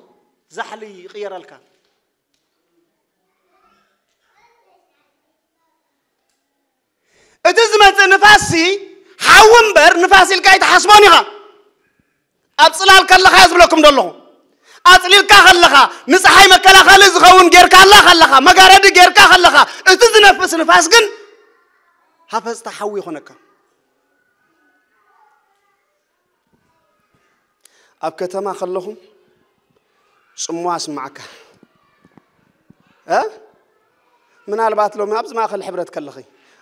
ዛሕሊ ይቕየረልካ። እቲ ዝመጽእ ንፋስሲ ሓዊ እምበር ንፋስ ኢልካ ኣይትሓስቦን ኢኻ። ኣብ ጽላል ከለኻ እየ ዝብለኩም ዘለኹ። ኣጽሊልካ ከለኻ፣ ንጸሓይ መከላኸሊ ዝኸውን ጌርካላ ከለኻ፣ መጋረዲ ጌርካ ከለኻ፣ እቲ ዝነፍስ ንፋስ ግን ሃፈጽታ ሓዊ ይኾነካ። ኣብ ከተማ ከለኹም ጽምዋ ስምዓካ። እ? ምናልባት ሎሚ ኣብዚ ማእከል ሕብረት ከለኺ፣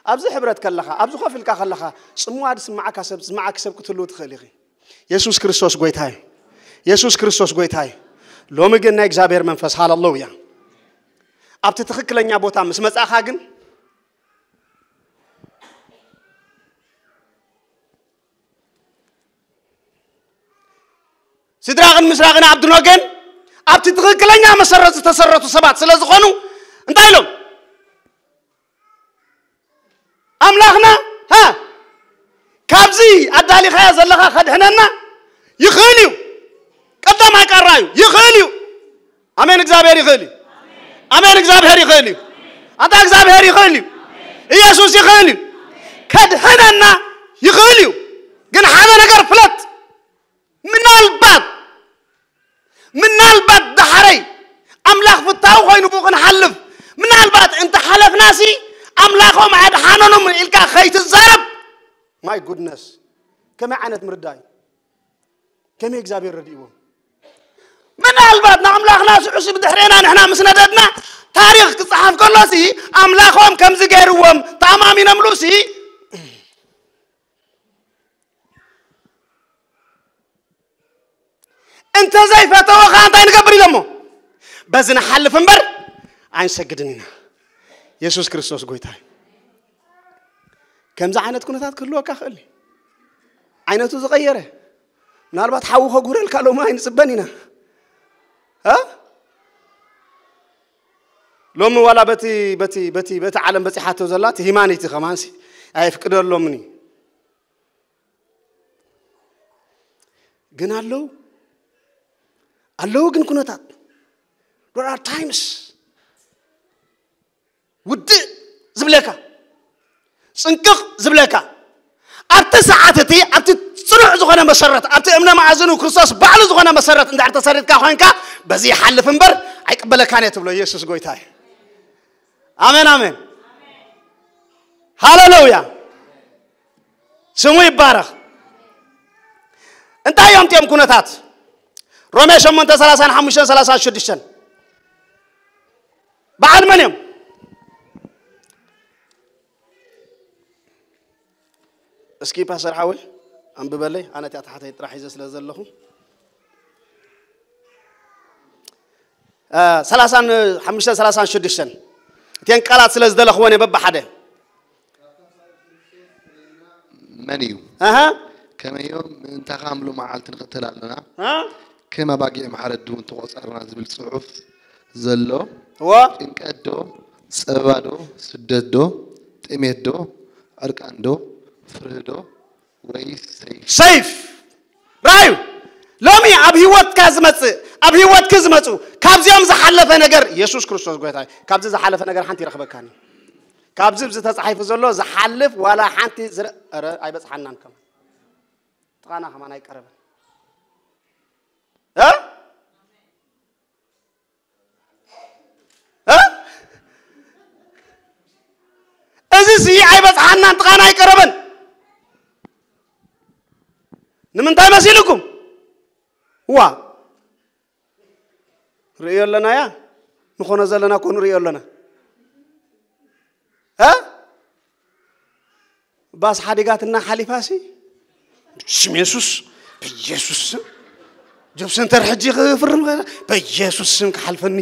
ኣብዚ ሕብረት ከለኻ፣ ኣብዚ ኮፍ ኢልካ ከለኻ፣ ጽምዋ ዝስምዓካ ሰብ፣ ዝስምዓኪ ሰብ ክትህልው ትኽእል ኢኺ። የሱስ ክርስቶስ ጎይታ እዩ። የሱስ ክርስቶስ ጎይታ እዩ። ሎሚ ግን ናይ እግዚኣብሔር መንፈስ፣ ሃሌሉያ፣ ኣብቲ ትኽክለኛ ቦታ ምስ መጻእኻ ግን ሲድራቕን ምስራቕን ኣብድኖገን ኣብቲ ትኽክለኛ መሰረት ዝተሰረቱ ሰባት ስለ ዝኾኑ እንታይ ኢሎም? ኣምላኽና ሃ ካብዚ ኣዳሊኻዮ ዘለኻ ከድሕነና ይኽእል እዩ። ቀዳማይ ቃል ራእዩ ይኽእል እዩ። ኣሜን። እግዚኣብሔር ይኽእል እዩ። ኣሜን። እግዚኣብሔር ይኽእል እዩ። ኣንታ እግዚኣብሔር ይኽእል እዩ። ኢየሱስ ይኽእል እዩ። ከድሕነና ይኽእል እዩ። ግን ሓደ ነገር ፍለጥ። ምናልባት ምናልባት ዳሕረይ ኣምላኽ ፍታው ኮይኑ ብኡ ክንሓልፍ ምናልባት እንተሓለፍናሲ ኣምላኾም ኣድሓኖኖም ኢልካ ከይትዛረብ። My goodness፣ ከመይ ዓይነት ምርዳእ እዩ? ከመይ እግዚኣብሔር ረድእዎም? ምናልባት ንኣምላኽና ስዑሲ ብድሕሬና ንሕና ምስ ነደድና ታሪኽ ክፀሓፍ ከሎሲ ኣምላኾም ከምዚ ገይርዎም ተኣማሚኖምሉሲ እንተ ዘይፈተወኻ እንታይ ንገብር ኢሎሞ? በዚ ንሓልፍ እምበር ኣይንሰግድን ኢና። የሱስ ክርስቶስ ጎይታ እዩ። ከምዚ ዓይነት ኩነታት ክህልወካ ክእል እዩ። ዓይነቱ ዝቐየረ ምናልባት ሓዊ ከጉረልካ ሎሚ ኣይንጽበን ኢና። እ? ሎሚ ዋላ በቲ በቲ በቲ በቲ ዓለም በጺሓቶ ዘላ እቲ ሂማኒቲ ከማንሲ ኣይፍቅደሎምን እዩ። ግን ኣለዉ ኣለዉ ግን ኩነታት there are times ውድእ ዝብለካ ጽንቅቕ ዝብለካ ኣብቲ ሰዓት እቲ ኣብቲ ጽኑዕ ዝኾነ መሰረት ኣብቲ እምነ መኣዝኑ ክርስቶስ ባዕሉ ዝኾነ መሰረት እንድሕር ተሰሪትካ ኮይንካ በዚ ይሓልፍ እምበር ኣይቅበለካን እየ ትብሎ። ኢየሱስ ጎይታ እዩ። ኣሜን ኣሜን። ሃሌሉያ። ስሙ ይባረኽ። እንታይ እዮም እቲኦም ኩነታት? ሮሜ ሸሞንተ ሰላሳን ሓሙሽተን ሰላሳን ሽዱሽተን በዓል መን እዮም? እስኪ ፓስተር ሓወይ ኣንብበለይ፣ ኣነ እቲኣ ታሕተይ ጥራሕ ሒዘ ስለ ዘለኹ። እ፣ ሰላሳን ሓሙሽተን ሰላሳን ሽዱሽተን እተን ቃላት ስለ ዝደለኽወን እየ በብሓደ። መን እዩ? ኣሃ። ከመዮም ምእንታኻ ምሉእ መዓልቲ ንኽተል ኣሎና። እ? ከም ኣባጊዕ ማሕረድ እውን ተቖጻርና ዝብል ጽሑፍ ዘሎ እዎ። ጭንቀት ዶ፣ ጸበባ ዶ፣ ስደት ዶ፣ ጥሜት ዶ፣ ዕርቃን ዶ፣ ፍርሂ ዶ፣ ወይስ ሰይፍ? ሰይፍ። ራዩ ሎሚ ኣብ ህይወትካ ዝመጽእ ኣብ ህይወትኪ ዝመጹ ካብዚኦም ዝሓለፈ ነገር ኢየሱስ ክርስቶስ ጎይታ እዩ። ካብዚ ዝሓለፈ ነገር ሓንቲ ይረኽበካን እዩ። ካብዚ ኣብዚ ተጻሒፉ ዘሎ ዝሓልፍ ዋላ ሓንቲ ዝረ-፣ ኧረ ኣይበጽሓናን ከማን። ጥቓና ከማን ኣይቀረበን። እ? እ? እዚ ሲ ኣይበጽሓናን ጥቓና ኣይቀረበን። ንምንታይ መሲልኩም? ዋ። ርእዮ ኣለና እያ። ንኾኖ ዘለና እኮ ንርእዮ ኣለና። እ? ባስ ሓዲጋትና ሓሊፋሲ ብስም የሱስ በኢየሱስ ስም ጆብ ሰንተር ሕጂ ክፍርም ከ-፣ በኢየሱስ ስም ክሓልፈኒ።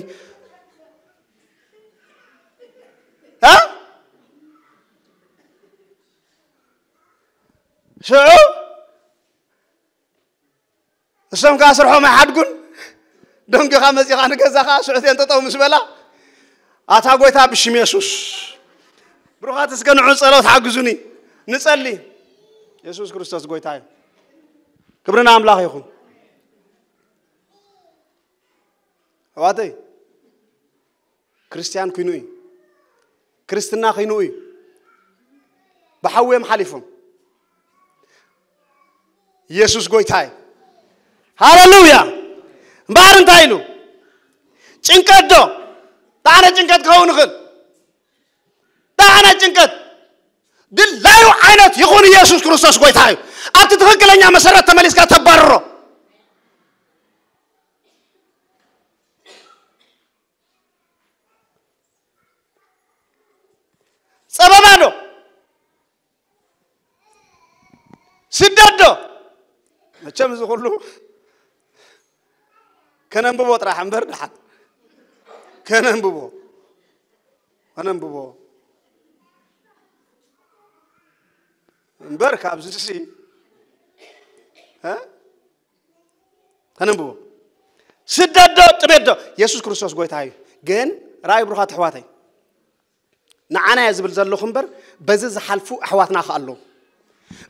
እ? ሽዑ እሶም ከኣ ስርሖም ኣይሓድጉን። ደንጊኻ መጺኻ ንገዛኻ ስዑት እየን ጠጠው ምስ በላ፣ ኣታ ጎይታ ብሽም የሱስ። ብሩኻት እስከ ንዑ ጸሎት ሓግዙኒ። ንጸሊ። የሱስ ክርስቶስ ጎይታ እዩ። ክብሪ ንኣምላኽ ይኹን። ኣሕዋተይ፣ ክርስትያን ኩይኑ እዩ። ክርስትና ኩይኑ እዩ። ብሓዊ እዮም ሓሊፎም። ኢየሱስ ጎይታ እዩ። ሃሌሉያ። እምበኣር እንታይ ኢሉ? ጭንቀት ዶ? ጣዕነ ጭንቀት ክኸውን ይኽእል። ጣዕነ ጭንቀት ድላዩ ዓይነት ይኹን ኢየሱስ ክርስቶስ ጎይታ እዩ። ኣብቲ ትኽክለኛ መሰረት ተመሊስካ ተባርሮ። ጸበባ ዶ? ስደት ዶ? መቸም እዚ ኩሉ ከነንብቦ ጥራሕ እምበር ደሓን ከነንብቦ ከነንብቦ እምበር ካብዚ ሲ እ? ተነንብቦ። ስደት ዶ ጥሜት ዶ? የሱስ ክርስቶስ ጎይታ እዩ። ግን ራእይ ብሩኻት ኣሕዋተይ፣ ንዓና እየ ዝብል ዘለኹ እምበር፣ በዚ ዝሓልፉ ኣሕዋትና ከ ኣለዉ።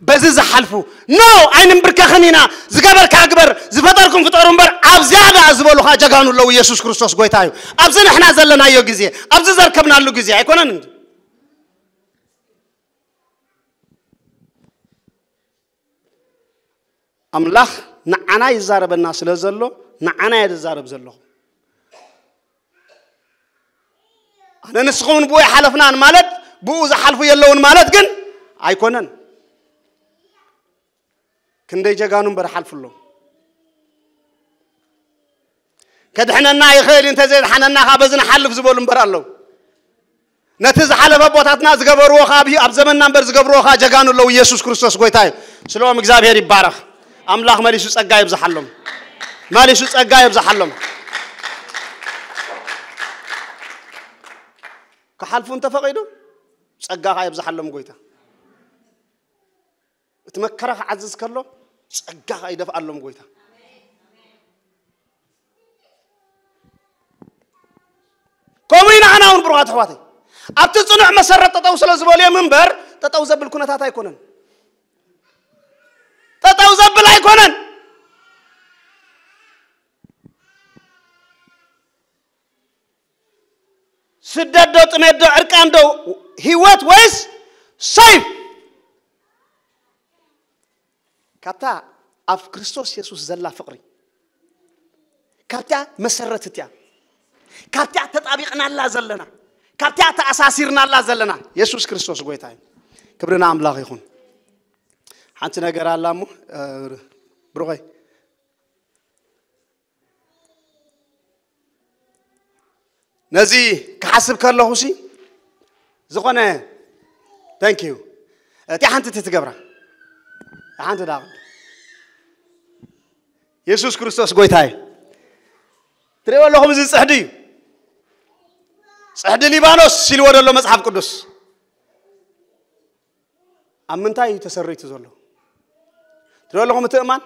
በዚ ዝሓልፉ፣ ኖ፣ ኣይንንብርከኽን ኢና። ዝገበርካ ግበር፣ ዝፈጠርኩም ፍጠሩ እምበር፣ ኣብዚኣ ደኣ ዝበሉኻ ጀጋኑ ኣለዉ። የሱስ ክርስቶስ ጎይታ እዩ። ኣብዚ ንሕና ዘለናዮ ግዜ፣ ኣብዚ ዘርከብናሉ ግዜ ኣይኮነን እንዲ? ኣምላኽ ንዓና ይዛረበና ስለ ዘሎ፣ ንዓና እየ ዝዛረብ ዘለኹ። ኣነ ንስኹምን ብኡ ይሓለፍናን ማለት፣ ብኡ ዝሓልፉ የለውን ማለት ግን ኣይኮነን። ክንደይ ጀጋኑ እምበር ሓልፉ ኣለዉ። ከድሕነና ይኽእል እዩ፣ እንተዘይድሓነና ኸዓ በዚ ንሓልፍ ዝበሉ እምበር ኣለዉ። ነቲ ዝሓለፈ ኣቦታትና ዝገበርዎ ኸዓ ኣብ ኣብ ዘመንና እምበር ዝገብርዎ ኸዓ ጀጋኑ ኣለዉ። ኢየሱስ ክርስቶስ ጎይታ እዩ። ስለኦም እግዚኣብሔር ይባረኽ። ኣምላኽ መሊሱ ጸጋ የብዝሓሎም። መሊሱ ጸጋ የብዝሓሎም። ክሓልፉ እንተፈቒዱ ጸጋ ኸዓ የብዝሓሎም ጎይታ። እቲ መከራ ክዓዝዝ ከሎ ጸጋ ኸዓ ይደፍኣሎም ጎይታ። ከምኡ ኢና ንሕና እውን ብሩኻት ኣሕዋተይ። ኣብቲ ጽኑዕ መሰረት ጠጠው ስለ ዝበሉ እዮም እምበር፣ ጠጠው ዘብል ኩነታት ኣይኮነን። ጠጠው ዘብል ኣይኮነን። ስደት ዶ፣ ጥሜት ዶ፣ ዕርቃን ዶ፣ ህይወት ወይስ ሰይፍ? ካብታ ኣብ ክርስቶስ የሱስ ዘላ ፍቕሪ፣ ካብታ መሰረት እቲያ፣ ካብታ ተጣቢቕናላ ዘለና፣ ካብታ ተኣሳሲርናላ ዘለና፣ የሱስ ክርስቶስ ጎይታ እዩ። ክብሪ ንኣምላኽ ይኹን። ሓንቲ ነገር ኣላ እሞ፣ እ፣ ብሩኸይ፣ ነዚ ክሓስብ ከለኹ ሲ ዝኾነ፣ thank you፣ እቲ ሓንቲ እቲ ትገብራ፣ ሓንቲ ዳ የሱስ ክርስቶስ ጎይታ እዩ። ትሪእዎ ኣለኹም፣ እዚ ጽሕዲ እዩ። ጽሕዲ ሊባኖስ ኢልዎ ዘሎ መጽሓፍ ቅዱስ። ኣብ ምንታይ እዩ ተሰሪቱ ዘሎ? ትሪእዎ ኣለኹም፣ እቲ እማን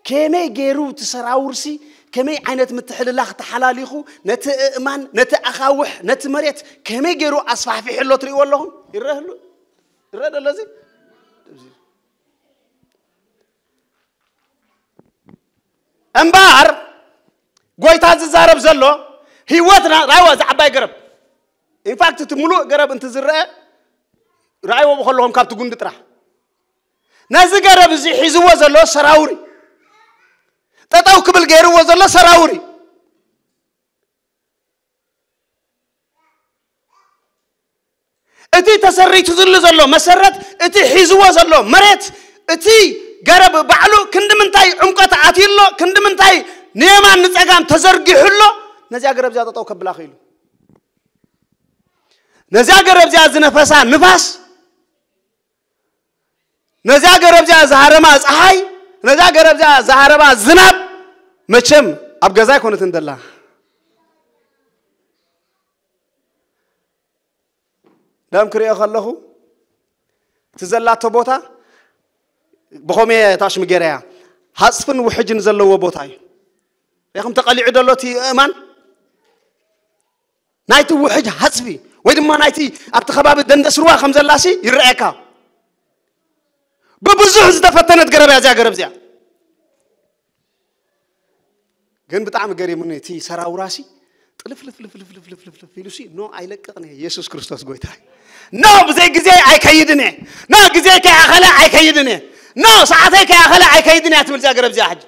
ከመይ ገይሩ እቲ ሰራውርሲ፣ ከመይ ዓይነት ምትሕልላኽ ተሓላሊኹ፣ ነቲ እእማን፣ ነቲ ኣኻውሕ፣ ነቲ መሬት ከመይ ገይሩ ኣስፋሕፊሑ ኣሎ ትሪእዎ ኣለኹም? ይረአ ኣሎ? ይረአ ዶ ኣሎ እዚ? እምበኣር ጎይታ ዝዛረብ ዘሎ ህይወትና፣ ራእይዋ፣ እዚ ዓባይ ገረብ፣ ኢንፋክት፣ እቲ ሙሉእ ገረብ እንትዝረአ፣ ራእይዎ ከለኹም ካብቲ ጉንዲ ጥራሕ። ነዚ ገረብ እዚ ሒዝዎ ዘሎ ሰራውሪ፣ ጠጠው ክብል ገይርዎ ዘሎ ሰራውሪ፣ እቲ ተሰሪቱ ዝሉ ዘሎ መሰረት፣ እቲ ሒዝዎ ዘሎ መሬት፣ እቲ ገረብ ባዕሉ ክንዲ ምንታይ ዕምቆት ኣትዩ ኣሎ፣ ክንዲ ምንታይ ንየማን ንጸጋም ተዘርጊሑ ኣሎ፣ ነዚኣ ገረብ እዚኣ ጠጠው ከብላ ክኢሉ። ነዚኣ ገረብ እዚኣ ዝነፈሳ ንፋስ፣ ነዚኣ ገረብ እዚኣ ዝሃረማ ጸሓይ፣ ነዚኣ ገረብ እዚኣ ዝሃረማ ዝናብ፣ መቸም ኣብ ገዛ ኣይኮነትን ደላ። ደም ክሪኦ ከለኹ፣ እቲ ዘላቶ ቦታ ብኸመይ እየ ታሽሚ ገይረያ፣ ሃጽፍን ውሕጅን ዘለዎ ቦታ እዩ። ሪኢኹም ተቐሊዑ ደሎ እቲ እእማን? ናይቲ ውሕጅ ሃጽፊ ወይ ድማ ናይቲ ኣብቲ ከባቢ ደንደስርዋ ከም ዘላሲ ይረኣየካ። ብብዙሕ ዝተፈተነት ገረብ እያ እዚኣ ገረብ እዚኣ። ግን ብጣዕሚ ገሪሙኒ፣ እቲ ሰራውራሲ ጥልፍልፍልፍልፍልፍልፍልፍልፍ ኢሉሲ፣ ኖ ኣይለቅቕን እየ፣ ኢየሱስ ክርስቶስ ጎይታ እዩ። ኖ ብዘይ ግዜ ኣይከይድን እየ። ኖ ግዜ ከይኣኸለ ኣይከይድን እየ። ኖ ሰዓተይ ከይኣኸለ ኣይከይድን እያ ትብል እዚኣ ገረብ እዚኣ ሕጂ።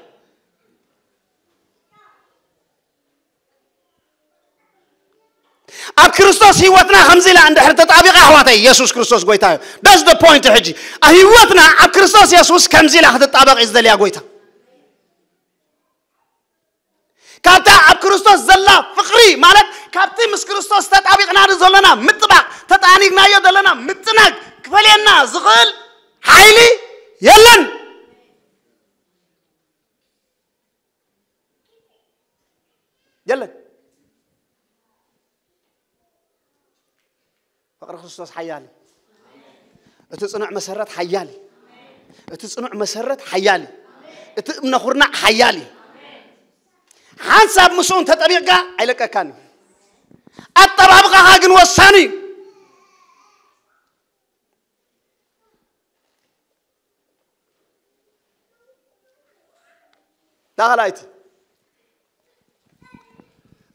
ኣብ ክርስቶስ ህይወትና ከምዚ ኢላ እንድሕር ተጣቢቓ ኣሕዋተይ፣ ኢየሱስ ክርስቶስ ጎይታ እዩ። That's the point። ሕጂ ህይወትና ኣብ ክርስቶስ የሱስ ከምዚ ኢላ ክትጣበቕ እዩ ዝደልያ ጎይታ። ካብታ ኣብ ክርስቶስ ዘላ ፍቕሪ ማለት ካብቲ ምስ ክርስቶስ ተጣቢቕናሉ ዘለና ምጥባቕ፣ ተጣኒግናዮ ዘለና ምጥናግ ክፈልየና ዝኽእል ሓይሊ የለን። የለን። ፍቕሪ ክርስቶስ ሓያል እዩ። እቲ ጽኑዕ መሰረት ሓያል እዩ። እቲ ጽኑዕ መሰረት ሓያል እዩ። እቲ እምነ ኩርናዕ ሓያል እዩ። ሓንሳብ ምስኡ እንተጠቢቕካ ኣይለቀካን እዩ። ኣጠባብቓኻ ግን ወሳኒ እዩ። ዳኸላይቲ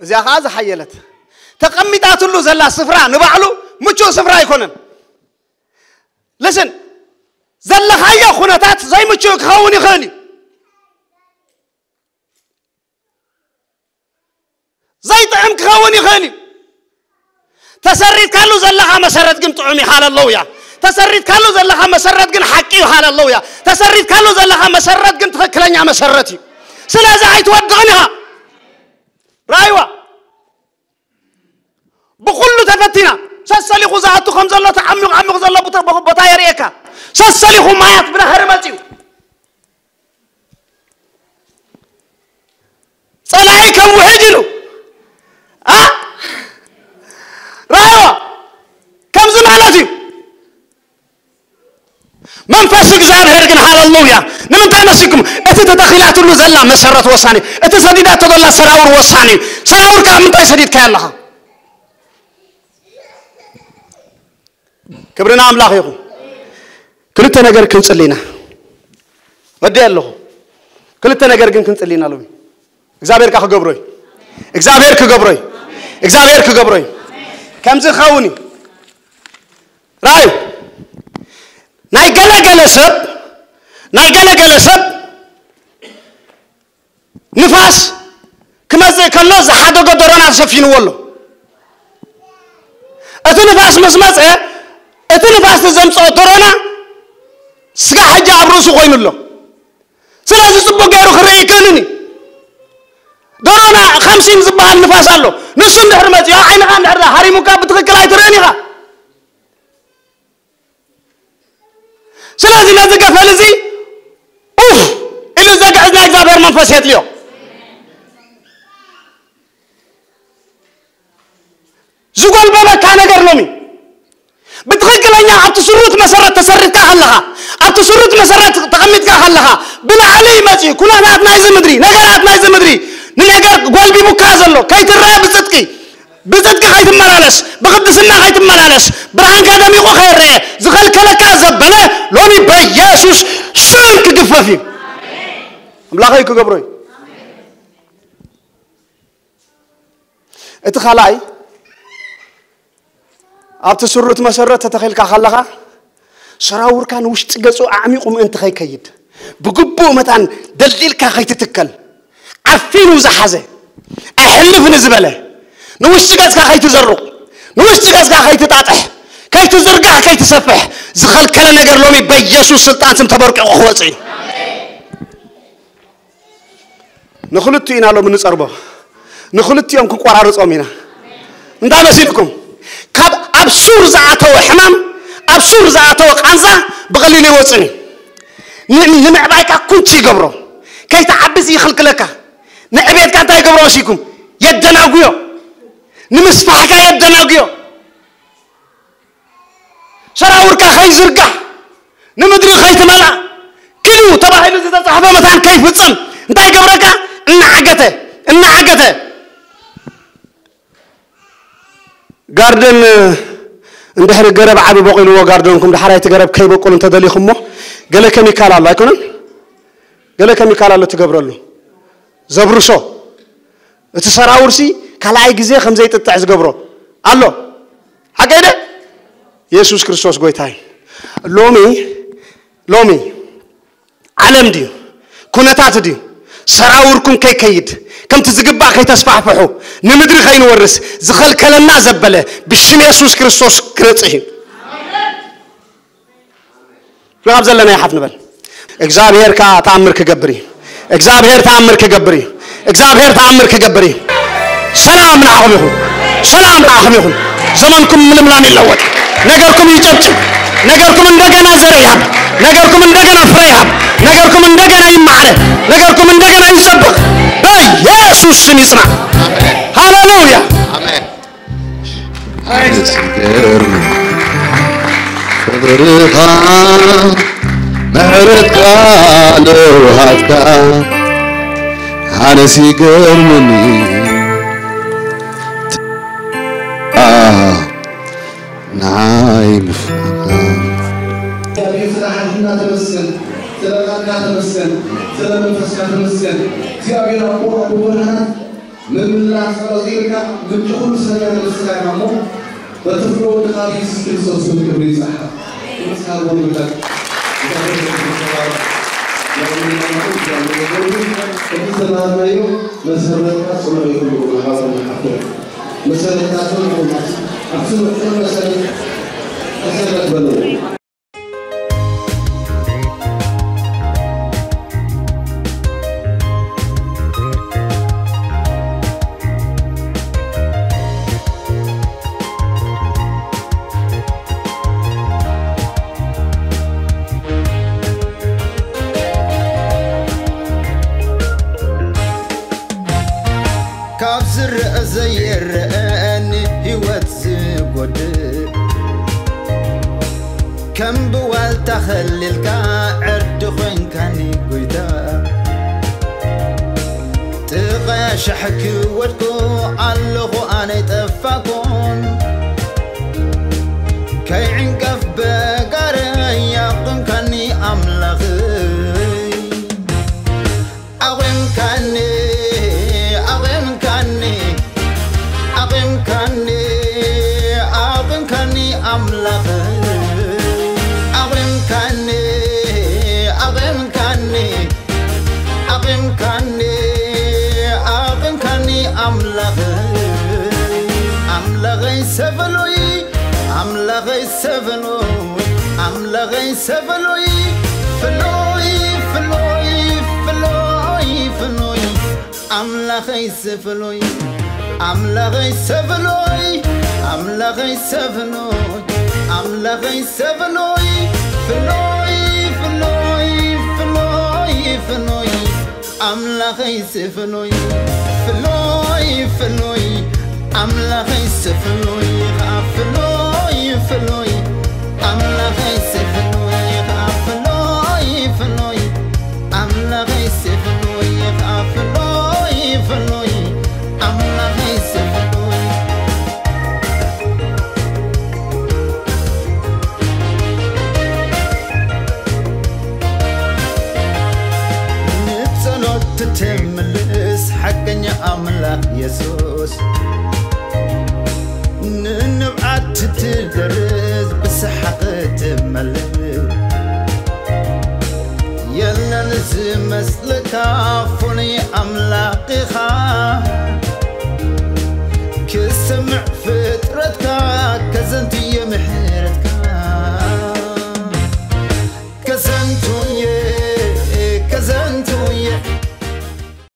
እዚኣ ኸዓ ዝሓየለት ተቐሚጣትሉ ዘላ ስፍራ ንባዕሉ ምቹእ ስፍራ ኣይኮነን። ልስን ዘለኻዮ ኩነታት ዘይምቹእ ክኸውን ይኽእል እዩ። ዘይጥዕም ክኸውን ይኽእል እዩ። ተሰሪትካሉ ዘለኻ መሰረት ግን ጥዑም እዩ። ሃለለውያ። ተሰሪትካሉ ዘለኻ መሰረት ግን ሓቂ እዩ። ሃለለውያ። ተሰሪትካሉ ዘለኻ መሰረት ግን ትኽክለኛ መሰረት እዩ። ስለዚ ኣይትወድቕን ኢኻ። ራይዋ ብኹሉ ተፈቲና ሰሰሊኹ ዝኣቱ ከም ዘሎ ተዓሚቑ ዓሚቑ ዘሎ ቦታ ቦታ የርእየካ። ሰሰሊኹ ማያት ብናህሪ መፅዩ ጸላኢ ከም ውሕጅ ኢሉ ኣ ራእይዋ ከምዚ ማለት እዩ። መንፈስ እግዚኣብሔር ግን ሃለሉያ ንምንታይ መሲልኩም? እቲ ተተኺላትሉ ዘላ መሰረት ወሳኒ፣ እቲ ሰዲዳቶ ዘላ ሰራውር ወሳኒ። ሰራውር ካብ ምንታይ ሰዲድካዮ ኣለኻ? ክብሪ ንኣምላኽ ይኹን። ክልተ ነገር ክንጽሊ ኢና። ወዲ ኣለኹ። ክልተ ነገር ግን ክንጽሊ ኢና ሎሚ። እግዚኣብሔር ከኣ ክገብሮ እዩ። እግዚኣብሔር ክገብሮ እዩ። እግዚኣብሔር ክገብሮ እዩ። ከምዚ ክኸውን እዩ። ራእዩ ናይ ገለገለ ሰብ ናይ ገለገለ ሰብ ንፋስ ክመጽእ ከሎ ዝሓደጎ ደሮና ተሸፊንዎ ኣሎ። እቲ ንፋስ ምስ መጸ እቲ ንፋስ ዘምጽኦ ደሮና ስጋ ሕጂ ኣብ ርእሱ ኮይኑ ኣሎ። ስለዚ ጽቡቅ ገይሩ ክርኢ ይክእልን እዩ። ደሮና ከምሲን ዝበሃል ንፋስ ኣሎ። ንሱ እንድሕር መጺኡ ዓይንኻ እንድሕር ሃሪሙካ ብትኽክል ኣይትርእን ኢኻ። ስለዚ ነዚ ገፈል እዚ ኡፍ ኢሉ ዘግዕዝ ናይ እግዚኣብሔር መንፈስ የድልዮ። ዝጎልበበካ ነገር ሎሚ ብትኽክለኛ ኣብቲ ስሩት መሰረት ተሰሪትካ ከለኻ ኣብቲ ስሩት መሰረት ተቐሚጥካ ከለኻ ብላዕሊ መፅዩ ኩነታት ናይዚ ምድሪ ነገራት ናይዚ ምድሪ ንነገር ጎልቢቡካ ዘሎ ከይትረአ ብፅድቂ ብጽድቂ ከይትመላለስ ብቅድስና ከይትመላለስ ብርሃንካ ደሚቑ ከይረአ ዝኸልከለካ ዘበለ ሎሚ በኢየሱስ ስም ክግፈፍ እዩ። ኣምላኸይ ክገብሮ እዩ። እቲ ካልኣይ ኣብቲ ስሩት መሰረት ተተኺልካ ከለኻ ሰራውርካ ንውሽጢ ገጹ ኣዕሚቑ ምእንቲ ከይከይድ ብግቡእ መታን ደልዲልካ ከይትትከል ዓፊኑ ዝሓዘ ኣሕልፍ ንዝበለ ንውሽጢ ገጽካ ከይትዘሩቕ ንውሽጢ ገጽካ ከይትጣጥሕ ከይትዝርጋሕ ከይትሰፍሕ ዝኸልከለ ነገር ሎሚ በኢየሱስ ስልጣን ስም ተበርቂቑ ክወጽእ እዩ። ንኽልቲኡ ኢና ሎሚ ንጸርቦ ንኽልቲኦም ክንቆራርጾም ኢና። እንታይ መሲልኩም? ካብ ኣብ ሱር ዝኣተወ ሕማም ኣብ ሱር ዝኣተወ ቃንዛ ብቐሊሉ ይወጽን እዩ። ንምዕባይካ ኩንቺ ይገብሮ ከይትዓብስ ይኽልክለካ። ንዕቤትካ እንታይ ይገብሮ መሲልኩም? የደናጉዮ። ንምስፋሕካ የደናጉዮ። ሰራውርካ ከይዝርጋሕ ንምድሪ ከይትመልኣ ኪዱ ተባሂሉ ዝተፃሕፈ መታን ከይፍፀም እንታይ ገብረካ? እናዓገተ እናዓገተ ጋርደን እንድሕሪ ገረብ ዓቢ በቂልዎ ጋርደንኩም ድሓር ኣይቲ ገረብ ከይበቁል እንተደሊኹሞ ገለ ከሚካል ኣሎ ኣይኮነን? ገለ ከሚካል ኣሎ ትገብረሉ ዘብርሶ እቲ ሰራውርሲ ካልኣይ ግዜ ከም ዘይጥጥዕ ዝገብሮ ኣሎ። ሓቀይ ደ የሱስ ክርስቶስ ጎይታይ ሎሚ ሎሚ ዓለም ድዩ ኩነታት ድዩ ሰራውርኩም ከይከይድ ከምቲ ዝግባእ ከይተስፋሕፍሑ ንምድሪ ከይንወርስ ዝኸልከለና ዘበለ ብሽም የሱስ ክርስቶስ ክነጽህ እዩ። ናብ ዘለና ይሓፍ ንበል። እግዚኣብሔር ከኣ ተኣምር ክገብር እዩ። እግዚኣብሔር ተኣምር ክገብር እዩ። እግዚኣብሔር ተኣምር ክገብር እዩ። ሰላም ንዓኹም ይኹን። ሰላም ንዓኹም ይኹን። ዘመንኩም ምልምላም ይለወጥ። ነገርኩም ይጨብጭብ። ነገርኩም እንደገና ዘርኢ ይሃብ። ነገርኩም እንደገና ፍረ ይሃብ። ነገርኩም እንደገና ይማዕረ። ነገርኩም እንደገና ይጸብቕ። በኢየሱስ ስም ይጽናዕ። ሃሌሉያ። ኣሜን። ዝገርም ክብርኻ ረትካ ለውሃትካ ኣነስ ይገርመኒ ናይ ምፍቃርካ። እግዚኣብሔር ስለ ሓድሕና ተመስገን፣ ስለ ቃልካ ተመስገን፣ ስለ መንፈስካ ተመስገን። እግዚኣብሔር ኣቦ ኣቦ ብርሃናት ምምላስ ጸሎት ኢልካ ምንጪ ኩሉ ሰናይ ንስኻ ኢኻ እሞ በቲ ፍረ ወድኻ ብኢየሱስ ክርስቶስ ስም ክብሪ ይብጻሕካ። ምስጋና ይኹን። ከምቲ ዝተማሃርናዮ መሰረትካ ጽኑዕ ይኹን። መሰረትካ ጽኑዕ ይኹን። መሰረትካ ጽኑዕ ይኹን። ኣብቲ ጽኑዕ መሰረት ተሰረት በሉ። ካብ ዝረአ ዘይረአ ንህይወት ዝጎድእ ከም ብዋልታ ኸሊልካ ዕርዲ ኾይንካኒ ጎይታ። ጥቓ ሻሕ ክወድቁ ኣለኹ ኣነ ኣይጠፋኩን። ከይዕንቀፍ በጋረይ ኣቑምካኒ ኣምላኽይ። ኣቑምካኒ ኣቑምካኒ ኣቑምካኒ ኣቑምካኒ ኣምላኽ ኣቑምካኒ ኣቑምካኒ ኣቑምካኒ ኣቑምካኒ ኣምላኽ ኣምላኸይ ሰበሉይ ኣምላኸይ ሰበሉይ ኣምላኸይ ሰበሉይ ፍሉይ ፍሉይ ፍሉይ ፍሉይ ኣምላኸይ ሰበሉይ ኣምላኸይ ሰበሉይ ኣምላኸይ ሰበሉይ ኣምላኸይ ሰበሉይ ፍሉይ ፍሉይ ፍሉይ ፍሉይ ኣምላኸይ ስፍኑይ ፍሉይ ፍሉይ ኣምላኸይ ስፍኑይ ኸዓ ፍሉይ ፍሉይ ኣምላኸይ ስፍኑይ ኸዓ ፍሉይ ፍሉይ ኣምላኸይ ስፍኑይ ኸዓ ፍሉይ ፍሉይ ኣምላኸይ ስፍኑይ ንጸሎት ትትምልስ ሓቀኛ ኣምላኽ የሱስ ንንብዓት ትትደርስ ብሰሓቕ ትመልእ የለን ዝመስለካ ፍሉይ ኣምላኽ ኢኻ